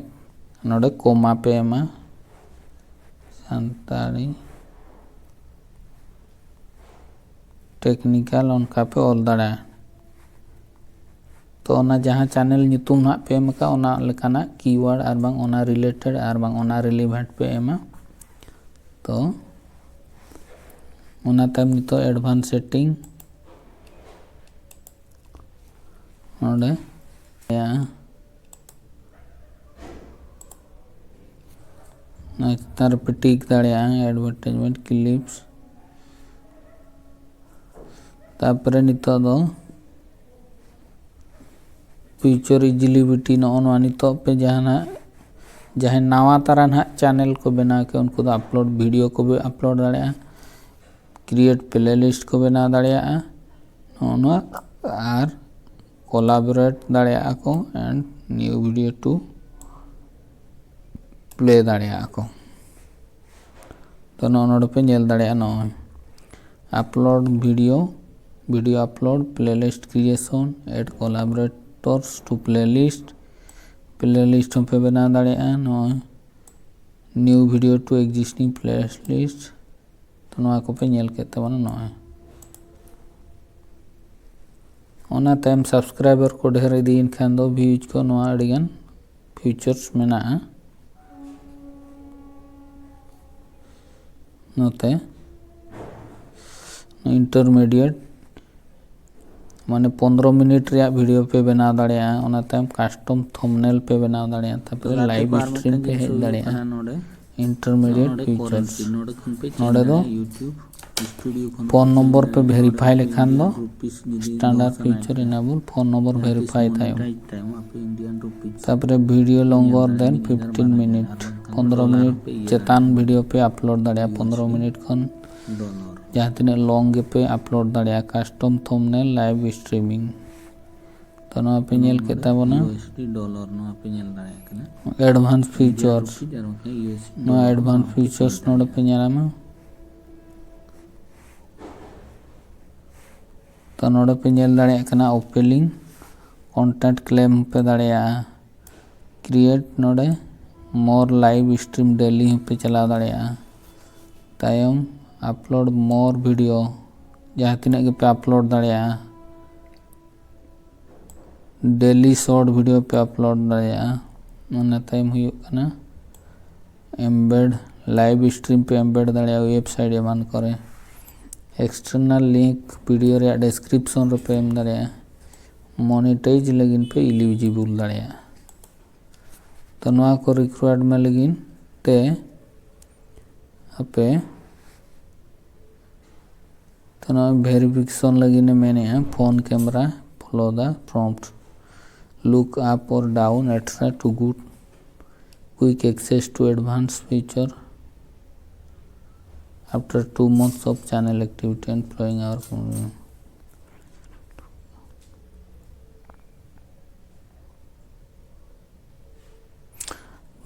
ᱱᱚᱰᱮ ᱠᱚᱢᱟ ᱯᱮ ᱮᱢᱟ, ᱥᱟᱱᱛᱟᱲᱤ ᱴᱮᱠᱱᱤᱠᱟᱞ ᱚᱱᱠᱟ ᱯᱮ ᱚᱞ ᱫᱟᱲᱮᱭᱟᱜᱼᱟ᱾ ᱛᱚ ᱚᱱᱟ ᱡᱟᱦᱟᱸ ᱪᱮᱱᱮᱞ ᱧᱩᱛᱩᱢ ᱱᱟᱦᱟᱜ ᱯᱮ ᱮᱢ ᱟᱠᱟᱫ, ᱚᱱᱟ ᱞᱮᱠᱟᱱᱟᱜ ᱠᱤᱣᱟᱨᱰ ᱟᱨ ᱵᱟᱝ ᱚᱱᱟ ᱨᱤᱞᱮᱴᱮᱰ ᱟᱨ ᱵᱟᱝ ᱚᱱᱟ ᱨᱤᱞᱤᱵᱷᱮᱱᱴ ᱯᱮ ᱮᱢᱟ᱾ ᱛᱚ ᱚᱱᱟ ᱛᱟᱭᱚᱢ ᱱᱤᱛᱚᱜ ᱮᱰᱵᱷᱟᱱᱥ ᱥᱮᱴᱤᱝ ᱱᱚᱰᱮ ᱱᱚᱣᱟ ᱪᱮᱛᱟᱱ ᱨᱮᱯᱮ ᱴᱤᱠ ᱫᱟᱲᱮᱭᱟᱜᱼᱟ, ᱮᱰᱵᱷᱟᱨᱴᱟᱭᱤᱡᱽᱢᱮᱱᱴ ᱠᱞᱤᱯᱥ᱾ ᱛᱟᱨᱯᱚᱨᱮ ᱱᱤᱛᱚᱜ ᱫᱚ ᱯᱷᱤᱭᱩᱪᱟᱨ ᱤᱞᱤᱡᱤᱵᱤᱞᱤᱴᱤ, ᱱᱚᱜᱼᱚ ᱱᱚᱣᱟ ᱱᱤᱛᱚᱜ ᱯᱮ ᱡᱟᱦᱟᱱᱟᱜ, ᱡᱟᱦᱟᱸᱭ ᱱᱟᱣᱟ ᱛᱟᱨᱟ ᱱᱟᱦᱟᱜ ᱪᱮᱱᱮᱞ ᱠᱚ ᱵᱮᱱᱟᱣ ᱠᱮᱫ, ᱩᱱᱠᱩ ᱫᱚ ᱟᱯᱞᱳᱰ ᱵᱷᱤᱰᱤᱭᱳ ᱠᱚ ᱟᱯᱞᱳᱰ ᱫᱟᱲᱮᱭᱟᱜᱼᱟ᱾ create playlist ᱠᱚ ᱵᱮᱱᱟᱣ ᱫᱟᱲᱮᱭᱟᱜᱼᱟ ᱱᱚᱜᱼᱚ ᱱᱚᱣᱟ, ᱟᱨ collaborate ᱫᱟᱲᱮᱭᱟᱜᱼᱟ ᱠᱚ and new video to play ᱫᱟᱲᱮᱭᱟᱜᱼᱟ ᱠᱚ᱾ ᱛᱚ ᱱᱚᱜᱼᱚ ᱱᱚᱰᱮ ᱯᱮ ᱧᱮᱞ ᱫᱟᱲᱮᱭᱟᱜᱼᱟ ᱱᱚᱜᱼᱚᱭ upload video, video upload, playlist creation, add collaborators to playlist, playlist ᱦᱚᱸᱯᱮ ᱵᱮᱱᱟᱣ ᱫᱟᱲᱮᱭᱟᱜᱼᱟ ᱱᱚᱜᱼᱚᱭ new video to existing playlist᱾ ᱛᱚ ᱱᱚᱣᱟ ᱠᱚᱯᱮ ᱧᱮᱞ ᱠᱮᱫ ᱛᱟᱵᱚᱱᱟ ᱱᱚᱜᱼᱚᱭ᱾ ᱚᱱᱟ ᱛᱟᱭᱚᱢ subscriber ᱠᱚ ᱰᱷᱮᱨ ᱤᱫᱤᱭᱮᱱ ᱠᱷᱟᱱ ᱫᱚ views ᱠᱚ ᱱᱚᱣᱟ ᱟᱹᱰᱤᱜᱟᱱ features ᱢᱮᱱᱟᱜᱼᱟ᱾ ᱱᱚᱛᱮ intermediate ᱢᱟᱱᱮ ᱯᱚᱱᱫᱽᱨᱚ ᱢᱤᱱᱤᱴ ᱨᱮᱭᱟᱜ video ᱯᱮ ᱵᱮᱱᱟᱣ ᱫᱟᱲᱮᱭᱟᱜᱼᱟ᱾ ᱚᱱᱟ ᱛᱟᱭᱚᱢ custom thumbnail ᱯᱮ ᱵᱮᱱᱟᱣ ᱫᱟᱲᱮᱭᱟᱜᱼᱟ᱾ ᱛᱟᱨᱯᱚᱨᱮ live stream ᱯᱮ ᱦᱮᱡ ᱫᱟᱲᱮᱭᱟᱜᱼᱟ᱾ Intermediate features ᱱᱚᱰᱮ ᱫᱚ phone number ᱯᱮ verify ᱞᱮᱠᱷᱟᱱ ᱫᱚ standard feature enable, phone number verify ᱛᱟᱭᱚᱢ᱾ ᱛᱟᱨᱯᱚᱨᱮ video longer than fifteen minute, ᱯᱚᱱᱫᱽᱨᱚ ᱢᱤᱱᱤᱴ ᱪᱮᱛᱟᱱ video ᱯᱮ upload ᱫᱟᱲᱮᱭᱟᱜᱼᱟ᱾ ᱯᱚᱱᱫᱽᱨᱚ ᱢᱤᱱᱤᱴ ᱠᱷᱚᱱ ᱡᱟᱦᱟᱸ ᱛᱤᱱᱟᱹᱜ long ᱜᱮᱯᱮ upload ᱫᱟᱲᱮᱭᱟᱜᱼᱟ᱾ Custom thumbnail, live streaming, ᱛᱚ ᱱᱚᱣᱟ ᱯᱮ ᱧᱮᱞ ᱠᱮᱫ ᱛᱟᱵᱚᱱᱟ᱾ Advance features, ᱱᱚᱣᱟ advance features ᱱᱚᱰᱮ ᱯᱮ ᱧᱮᱞ ᱧᱟᱢᱟ᱾ ᱛᱚ ᱱᱚᱰᱮ ᱯᱮ ᱧᱮᱞ ᱫᱟᱲᱮᱭᱟᱜ ᱠᱟᱱᱟ opening content claim ᱯᱮ ᱫᱟᱲᱮᱭᱟᱜᱼᱟ᱾ Create ᱱᱚᱰᱮ more live stream daily ᱦᱚᱸᱯᱮ ᱪᱟᱞᱟᱣ ᱫᱟᱲᱮᱭᱟᱜᱼᱟ᱾ ᱛᱟᱭᱚᱢ upload more video, ᱡᱟᱦᱟᱸ ᱛᱤᱱᱟᱹᱜ ᱜᱮᱯᱮ upload ᱫᱟᱲᱮᱭᱟᱜᱼᱟ᱾ Daily short video ᱯᱮ upload ᱫᱟᱲᱮᱭᱟᱜᱼᱟ᱾ ᱚᱱᱟ ᱛᱟᱭᱚᱢ ᱦᱩᱭᱩᱜ ᱠᱟᱱᱟ embed, live stream ᱯᱮ embed ᱫᱟᱲᱮᱭᱟᱜᱼᱟ website ᱮᱢᱟᱱ ᱠᱚᱨᱮ᱾ External link video ᱨᱮᱭᱟᱜ description ᱨᱮᱯᱮ ᱮᱢ ᱫᱟᱲᱮᱭᱟᱜᱼᱟ᱾ Monetize ᱞᱟᱹᱜᱤᱫ ᱯᱮ eligible ᱫᱟᱲᱮᱭᱟᱜᱼᱟ᱾ ᱛᱚ ᱱᱚᱣᱟ ᱠᱚ requirement ᱞᱟᱹᱜᱤᱫ ᱛᱮ ᱟᱯᱮ ᱛᱚ ᱱᱚᱣᱟ verification ᱞᱟᱹᱜᱤᱫ ᱮ ᱢᱮᱱᱮᱜᱼᱟ phone camera, follow the prompt, look up or down, et cetera to good quick access to advanced feature, After two months of channel activity and following our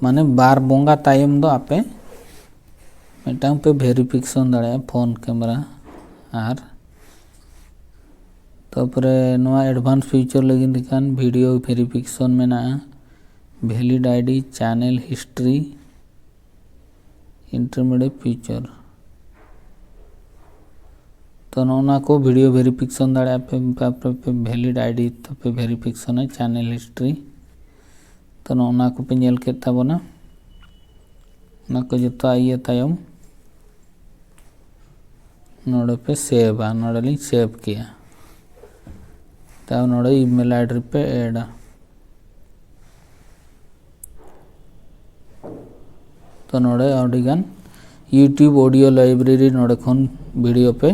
ᱢᱟᱱᱮ ᱵᱟᱨ ᱵᱚᱸᱜᱟ ᱛᱟᱭᱚᱢ ᱫᱚ ᱟᱯᱮ ᱢᱤᱫᱴᱟᱝ ᱯᱮ ᱵᱷᱮᱨᱤᱯᱷᱤᱠᱮᱥᱚᱱ ᱫᱟᱲᱮᱭᱟᱜᱼᱟ ᱯᱷᱳᱱ ᱠᱮᱢᱮᱨᱟ᱾ ᱟᱨ ᱛᱟᱨᱯᱚᱨᱮ ᱱᱚᱣᱟ ᱮᱰᱵᱷᱟᱱᱥ ᱯᱷᱤᱪᱟᱨ ᱞᱟᱹᱜᱤᱫ ᱮᱠᱷᱟᱱ ᱵᱷᱤᱰᱤᱭᱳ ᱵᱷᱮᱨᱤᱯᱷᱤᱠᱮᱥᱚᱱ ᱢᱮᱱᱟᱜᱼᱟ, valid ID, channel history, intermediate feature. ᱛᱚ ᱱᱚᱜᱼᱚ ᱱᱚᱣᱟ ᱠᱚ ᱵᱷᱤᱰᱤᱭᱳ ᱵᱷᱮᱨᱤᱯᱷᱤᱠᱮᱥᱚᱱ ᱫᱟᱲᱮᱭᱟᱜᱼᱟ ᱯᱮ, ᱟᱯᱮ ᱯᱮ ᱵᱷᱮᱞᱤᱰ ᱟᱭᱰᱤ ᱛᱟᱯᱮ ᱵᱷᱮᱨᱤᱯᱷᱤᱠᱮᱥᱚᱱᱟ, ᱪᱮᱱᱮᱞ ᱦᱤᱥᱴᱨᱤ᱾ ᱛᱚ ᱱᱚᱜᱼᱚ ᱱᱚᱣᱟ ᱠᱚᱯᱮ ᱧᱮᱞ ᱠᱮᱫ ᱛᱟᱵᱚᱱᱟ᱾ ᱚᱱᱟ ᱠᱚ ᱡᱚᱛᱚ ᱤᱭᱟᱹ ᱛᱟᱭᱚᱢ ᱱᱚᱰᱮ ᱯᱮ ᱥᱮᱵᱷᱟ, ᱱᱚᱰᱮ ᱞᱤᱧ ᱥᱮᱵᱷ ᱠᱮᱜᱼᱟ᱾ ᱛᱟᱭᱚᱢ ᱱᱚᱰᱮ ᱤᱢᱮᱞ ᱟᱭᱰᱤ ᱨᱮᱯᱮ ᱮᱰᱟ᱾ ᱛᱚ ᱱᱚᱰᱮ ᱟᱹᱰᱤᱜᱟᱱ YouTube audio library ᱱᱚᱰᱮ ᱠᱷᱚᱱ ᱵᱷᱤᱰᱤᱭᱳ ᱯᱮ,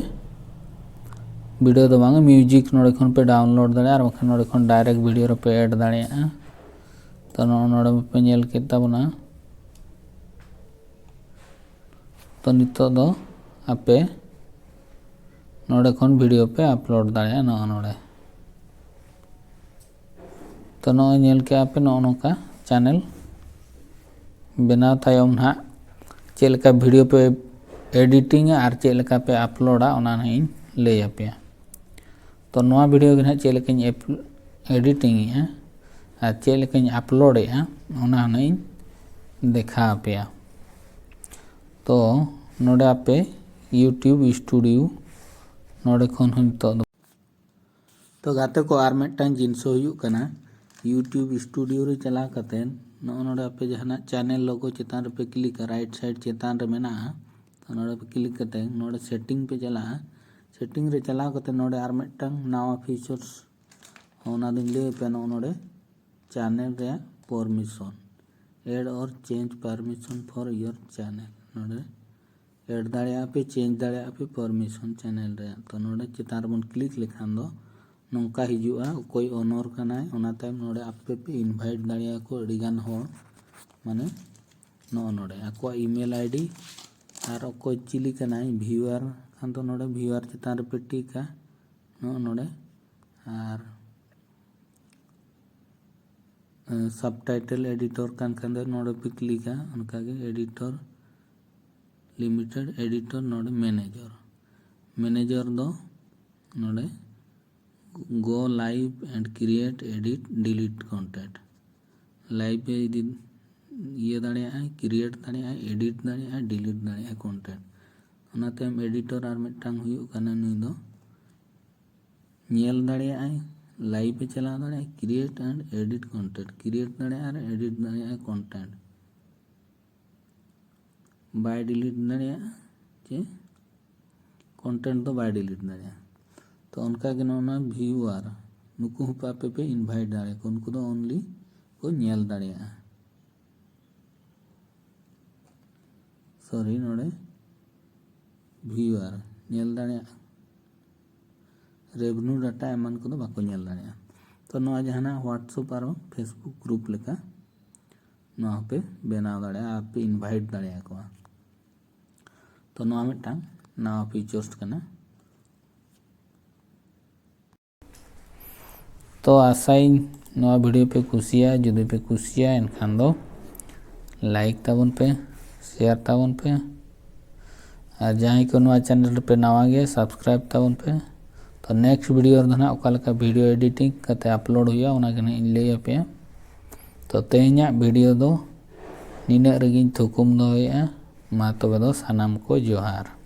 ᱵᱷᱤᱰᱤᱭᱳ ᱫᱚ ᱵᱟᱝ, ᱢᱤᱭᱩᱡᱤᱠ ᱱᱚᱰᱮ ᱠᱷᱚᱱ ᱯᱮ ᱰᱟᱣᱩᱱᱞᱳᱰ ᱫᱟᱲᱮᱭᱟᱜᱼᱟ, ᱟᱨ ᱵᱟᱝᱠᱷᱟᱱ ᱱᱚᱰᱮ ᱠᱷᱚᱱ ᱰᱟᱭᱨᱮᱠᱴ ᱵᱷᱤᱰᱤᱭᱳ ᱨᱮᱯᱮ ᱮᱰ ᱫᱟᱲᱮᱭᱟᱜᱼᱟ᱾ ᱛᱚ ᱱᱚᱜᱼᱚ ᱱᱚᱰᱮ ᱯᱮ ᱧᱮᱞ ᱠᱮᱫ ᱛᱟᱵᱚᱱᱟ᱾ ᱛᱚ ᱱᱤᱛᱚᱜ ᱫᱚ ᱟᱯᱮ ᱱᱚᱰᱮ ᱠᱷᱚᱱ ᱵᱷᱤᱰᱤᱭᱳ ᱯᱮ ᱟᱯᱞᱳᱰ ᱫᱟᱲᱮᱭᱟᱜᱼᱟ ᱱᱚᱜᱼᱚ ᱱᱚᱰᱮ᱾ ᱛᱚ ᱱᱚᱜᱼᱚᱭ ᱧᱮᱞ ᱠᱮᱜᱼᱟ ᱯᱮ ᱱᱚᱜᱼᱚ ᱱᱚᱝᱠᱟ ᱪᱮᱱᱮᱞ ᱵᱮᱱᱟᱣ ᱛᱟᱭᱚᱢ ᱱᱟᱦᱟᱜ ᱪᱮᱫ ᱞᱮᱠᱟ ᱵᱷᱤᱰᱤᱭᱳ ᱯᱮ ᱮᱰᱤᱴᱤᱝᱟ ᱟᱨ ᱪᱮᱫ ᱞᱮᱠᱟ ᱯᱮ ᱟᱯᱞᱳᱰᱟ ᱚᱱᱟ ᱱᱟᱦᱟᱜ ᱤᱧ ᱞᱟᱹᱭ ᱟᱯᱮᱭᱟ᱾ ᱛᱚ ᱱᱚᱣᱟ ᱵᱷᱤᱰᱤᱭᱳ ᱜᱮ ᱱᱟᱦᱟᱜ ᱪᱮᱫ ᱞᱮᱠᱟᱧ ᱮᱰᱤᱴᱤᱝ ᱮᱜᱼᱟ ᱟᱨ ᱪᱮᱫ ᱞᱮᱠᱟᱧ ᱟᱯᱞᱳᱰ ᱮᱜᱼᱟ ᱚᱱᱟ ᱱᱟᱦᱟᱜ ᱤᱧ ᱫᱮᱠᱷᱟᱣ ᱟᱯᱮᱭᱟ᱾ ᱛᱚ ᱱᱚᱰᱮ ᱟᱯᱮ YouTube Studio ᱱᱚᱰᱮ ᱠᱷᱚᱱ ᱦᱚᱸ ᱱᱤᱛᱚᱜ ᱫᱚ ᱛᱚ ᱜᱟᱛᱮ ᱠᱚ ᱟᱨ ᱢᱤᱫᱴᱟᱝ ᱡᱤᱱᱤᱥ ᱦᱩᱭᱩᱜ ᱠᱟᱱᱟ, YouTube Studio ᱨᱮ ᱪᱟᱞᱟᱣ ᱠᱟᱛᱮᱫ ᱱᱚᱜᱼᱚ ᱱᱚᱰᱮ ᱟᱯᱮ ᱡᱟᱦᱟᱱᱟᱜ ᱪᱮᱱᱮᱞ ᱞᱳᱜᱳ ᱪᱮᱛᱟᱱ ᱨᱮᱯᱮ ᱠᱞᱤᱠᱟ, ᱨᱟᱭᱤᱴ ᱥᱟᱭᱤᱰ ᱪᱮᱛᱟᱱ ᱨᱮ ᱢᱮᱱᱟᱜᱼᱟ, ᱛᱚ ᱱᱚᱰᱮ ᱯᱮ ᱠᱞᱤᱠ ᱠᱟᱛᱮᱫ ᱱᱚᱰᱮ ᱥᱮᱴᱤᱝ ᱯᱮ ᱪᱟᱞᱟᱜᱼᱟ᱾ ᱥᱮᱴᱤᱝ ᱨᱮ ᱪᱟᱞᱟᱣ ᱠᱟᱛᱮᱫ ᱱᱚᱰᱮ ᱟᱨ ᱢᱤᱫᱴᱟᱝ ᱱᱟᱣᱟ ᱯᱷᱤᱪᱟᱨᱥ ᱚᱱᱟ ᱫᱚᱧ ᱞᱟᱹᱭ ᱟᱯᱮᱭᱟ ᱱᱚᱜᱼᱚ ᱱᱚᱰᱮ ᱪᱮᱱᱮᱞ ᱨᱮᱭᱟᱜ permission, add or change permission for your channel᱾ ᱱᱚᱰᱮ ᱮᱰ ᱫᱟᱲᱮᱭᱟᱜᱼᱟ ᱯᱮ, ᱪᱮᱧᱡᱽ ᱫᱟᱲᱮᱭᱟᱜᱼᱟ ᱯᱮ ᱯᱟᱨᱢᱤᱥᱚᱱ ᱪᱮᱱᱮᱞ ᱨᱮᱭᱟᱜ᱾ ᱛᱚ ᱱᱚᱰᱮ ᱪᱮᱛᱟᱱ ᱨᱮᱵᱚᱱ ᱠᱞᱤᱠ ᱞᱮᱠᱷᱟᱱ ᱫᱚ ᱱᱚᱝᱠᱟ ᱦᱤᱡᱩᱜᱼᱟ, ᱚᱠᱚᱭ ᱳᱱᱟᱨ ᱠᱟᱱᱟᱭ᱾ ᱚᱱᱟ ᱛᱟᱭᱚᱢ ᱱᱚᱰᱮ ᱟᱯᱮ ᱯᱮ ᱤᱱᱵᱷᱟᱭᱤᱴ ᱫᱟᱲᱮᱭᱟᱠᱚ ᱟᱹᱰᱤᱜᱟᱱ ᱦᱚᱲ, ᱢᱟᱱᱮ ᱱᱚᱜᱼᱚ ᱱᱚᱰᱮ ᱟᱠᱚᱣᱟᱜ ᱤᱢᱮᱞ ᱟᱭᱰᱤ ᱟᱨ ᱚᱠᱚᱭ ᱪᱤᱞᱤ ᱠᱟᱱᱟᱭ, ᱵᱷᱤᱭᱩᱣᱟᱨ ᱠᱷᱟᱱ ᱫᱚ ᱱᱚᱰᱮ ᱵᱷᱤᱭᱩᱣᱟᱨ ᱪᱮᱛᱟᱱ ᱨᱮᱯᱮ ᱴᱤᱠᱟ, ᱱᱚᱜᱼᱚ ᱱᱚᱰᱮ᱾ ᱟᱨ subtitle editor ᱠᱟᱱ ᱠᱷᱟᱱ ᱫᱚ ᱱᱚᱰᱮ ᱯᱮ ᱠᱞᱤᱠᱟ᱾ ᱚᱱᱠᱟᱜᱮ editor, limited editor, ᱱᱚᱰᱮ manager, manager ᱫᱚ ᱱᱚᱰᱮ go live and create, edit, delete content᱾ Live ᱮ ᱤᱫᱤ ᱤᱭᱟᱹ ᱫᱟᱲᱮᱭᱟᱜᱼᱟᱭ, create ᱫᱟᱲᱮᱭᱟᱜᱼᱟᱭ, edit ᱫᱟᱲᱮᱭᱟᱜᱼᱟᱭ, delete ᱫᱟᱲᱮᱭᱟᱜᱼᱟᱭ content᱾ ᱚᱱᱟ ᱛᱟᱭᱚᱢ editor ᱟᱨ ᱢᱤᱫᱴᱟᱝ ᱦᱩᱭᱩᱜ ᱠᱟᱱᱟ, ᱱᱩᱭ ᱫᱚ ᱧᱮᱞ ᱫᱟᱲᱮᱭᱟᱜᱼᱟᱭ, live ᱮ ᱪᱟᱞᱟᱣ ᱫᱟᱲᱮᱭᱟᱜᱼᱟᱭ, create and edit content, create ᱫᱟᱲᱮᱭᱟᱜᱼᱟᱭ ᱟᱨ edit ᱫᱟᱲᱮᱭᱟᱜᱼᱟᱭ content᱾ ᱵᱟᱭ delete ᱫᱟᱲᱮᱭᱟᱜᱼᱟ, ᱪᱮ content ᱫᱚ ᱵᱟᱭ delete ᱫᱟᱲᱮᱭᱟᱜᱼᱟ᱾ ᱛᱚ ᱚᱱᱠᱟ ᱜᱮ ᱱᱚᱜᱼᱚ ᱱᱚᱣᱟ viewer, ᱱᱩᱠᱩ ᱦᱚᱸ ᱯᱮ ᱟᱯᱮ ᱯᱮ invite ᱫᱟᱲᱮᱭᱟᱠᱚᱣᱟ, ᱩᱱᱠᱩ ᱫᱚ only ᱠᱚ ᱧᱮᱞ ᱫᱟᱲᱮᱭᱟᱜᱼᱟ᱾ ᱥᱚᱨᱤ, ᱱᱚᱰᱮ viewer ᱧᱮᱞ ᱫᱟᱲᱮᱭᱟᱜᱼᱟ, revenue data ᱮᱢᱟᱱ ᱠᱚᱫᱚ ᱵᱟᱠᱚ ᱧᱮᱞ ᱫᱟᱲᱮᱭᱟᱜᱼᱟ᱾ ᱛᱚ ᱱᱚᱣᱟ ᱡᱟᱦᱟᱱᱟᱜ WhatsApp ᱟᱨ Facebook group ᱞᱮᱠᱟ ᱱᱚᱣᱟ ᱦᱚᱸᱯᱮ ᱵᱮᱱᱟᱣ ᱫᱟᱲᱮᱭᱟᱜᱼᱟ ᱟᱨ ᱯᱮ invite ᱫᱟᱲᱮᱭᱟᱠᱚᱣᱟ᱾ ᱛᱚ ᱱᱚᱣᱟ ᱢᱤᱫᱴᱟᱝ ᱱᱟᱣᱟ features ᱠᱟᱱᱟ᱾ ᱛᱚ ᱟᱥᱟᱭᱟᱹᱧ ᱱᱚᱣᱟ video ᱯᱮ ᱠᱩᱥᱤᱭᱟᱜᱼᱟ᱾ ᱡᱩᱫᱤ ᱯᱮ ᱠᱩᱥᱤᱭᱟᱜᱼᱟ ᱮᱱᱠᱷᱟᱱ ᱫᱚ like ᱛᱟᱵᱚᱱ ᱯᱮ, share ᱛᱟᱵᱚᱱ ᱯᱮ, ᱟᱨ ᱡᱟᱦᱟᱸᱭ ᱠᱚ ᱱᱚᱣᱟ channel ᱨᱮᱯᱮ ᱱᱟᱣᱟ ᱜᱮᱭᱟ subscribe ᱛᱟᱵᱚᱱ ᱯᱮ᱾ ᱛᱚ next video ᱨᱮᱫᱚ ᱱᱟᱦᱟᱜ ᱚᱠᱟ ᱞᱮᱠᱟ video editing ᱠᱟᱛᱮ upload ᱦᱩᱭᱩᱜᱼᱟ ᱚᱱᱟ ᱜᱮ ᱱᱟᱦᱟᱜ ᱤᱧ ᱞᱟᱹᱭ ᱟᱯᱮᱭᱟ᱾ ᱛᱚ ᱛᱮᱦᱮᱧᱟᱜ video ᱫᱚ ᱱᱤᱱᱟᱹᱜ ᱨᱮᱜᱮᱧ ᱛᱷᱩᱠᱩᱢ ᱫᱚᱦᱚᱭᱮᱫᱼᱟ᱾ ᱢᱟ ᱛᱚᱵᱮ ᱫᱚ ᱥᱟᱱᱟᱢ ᱠᱚ ᱡᱚᱦᱟᱨ᱾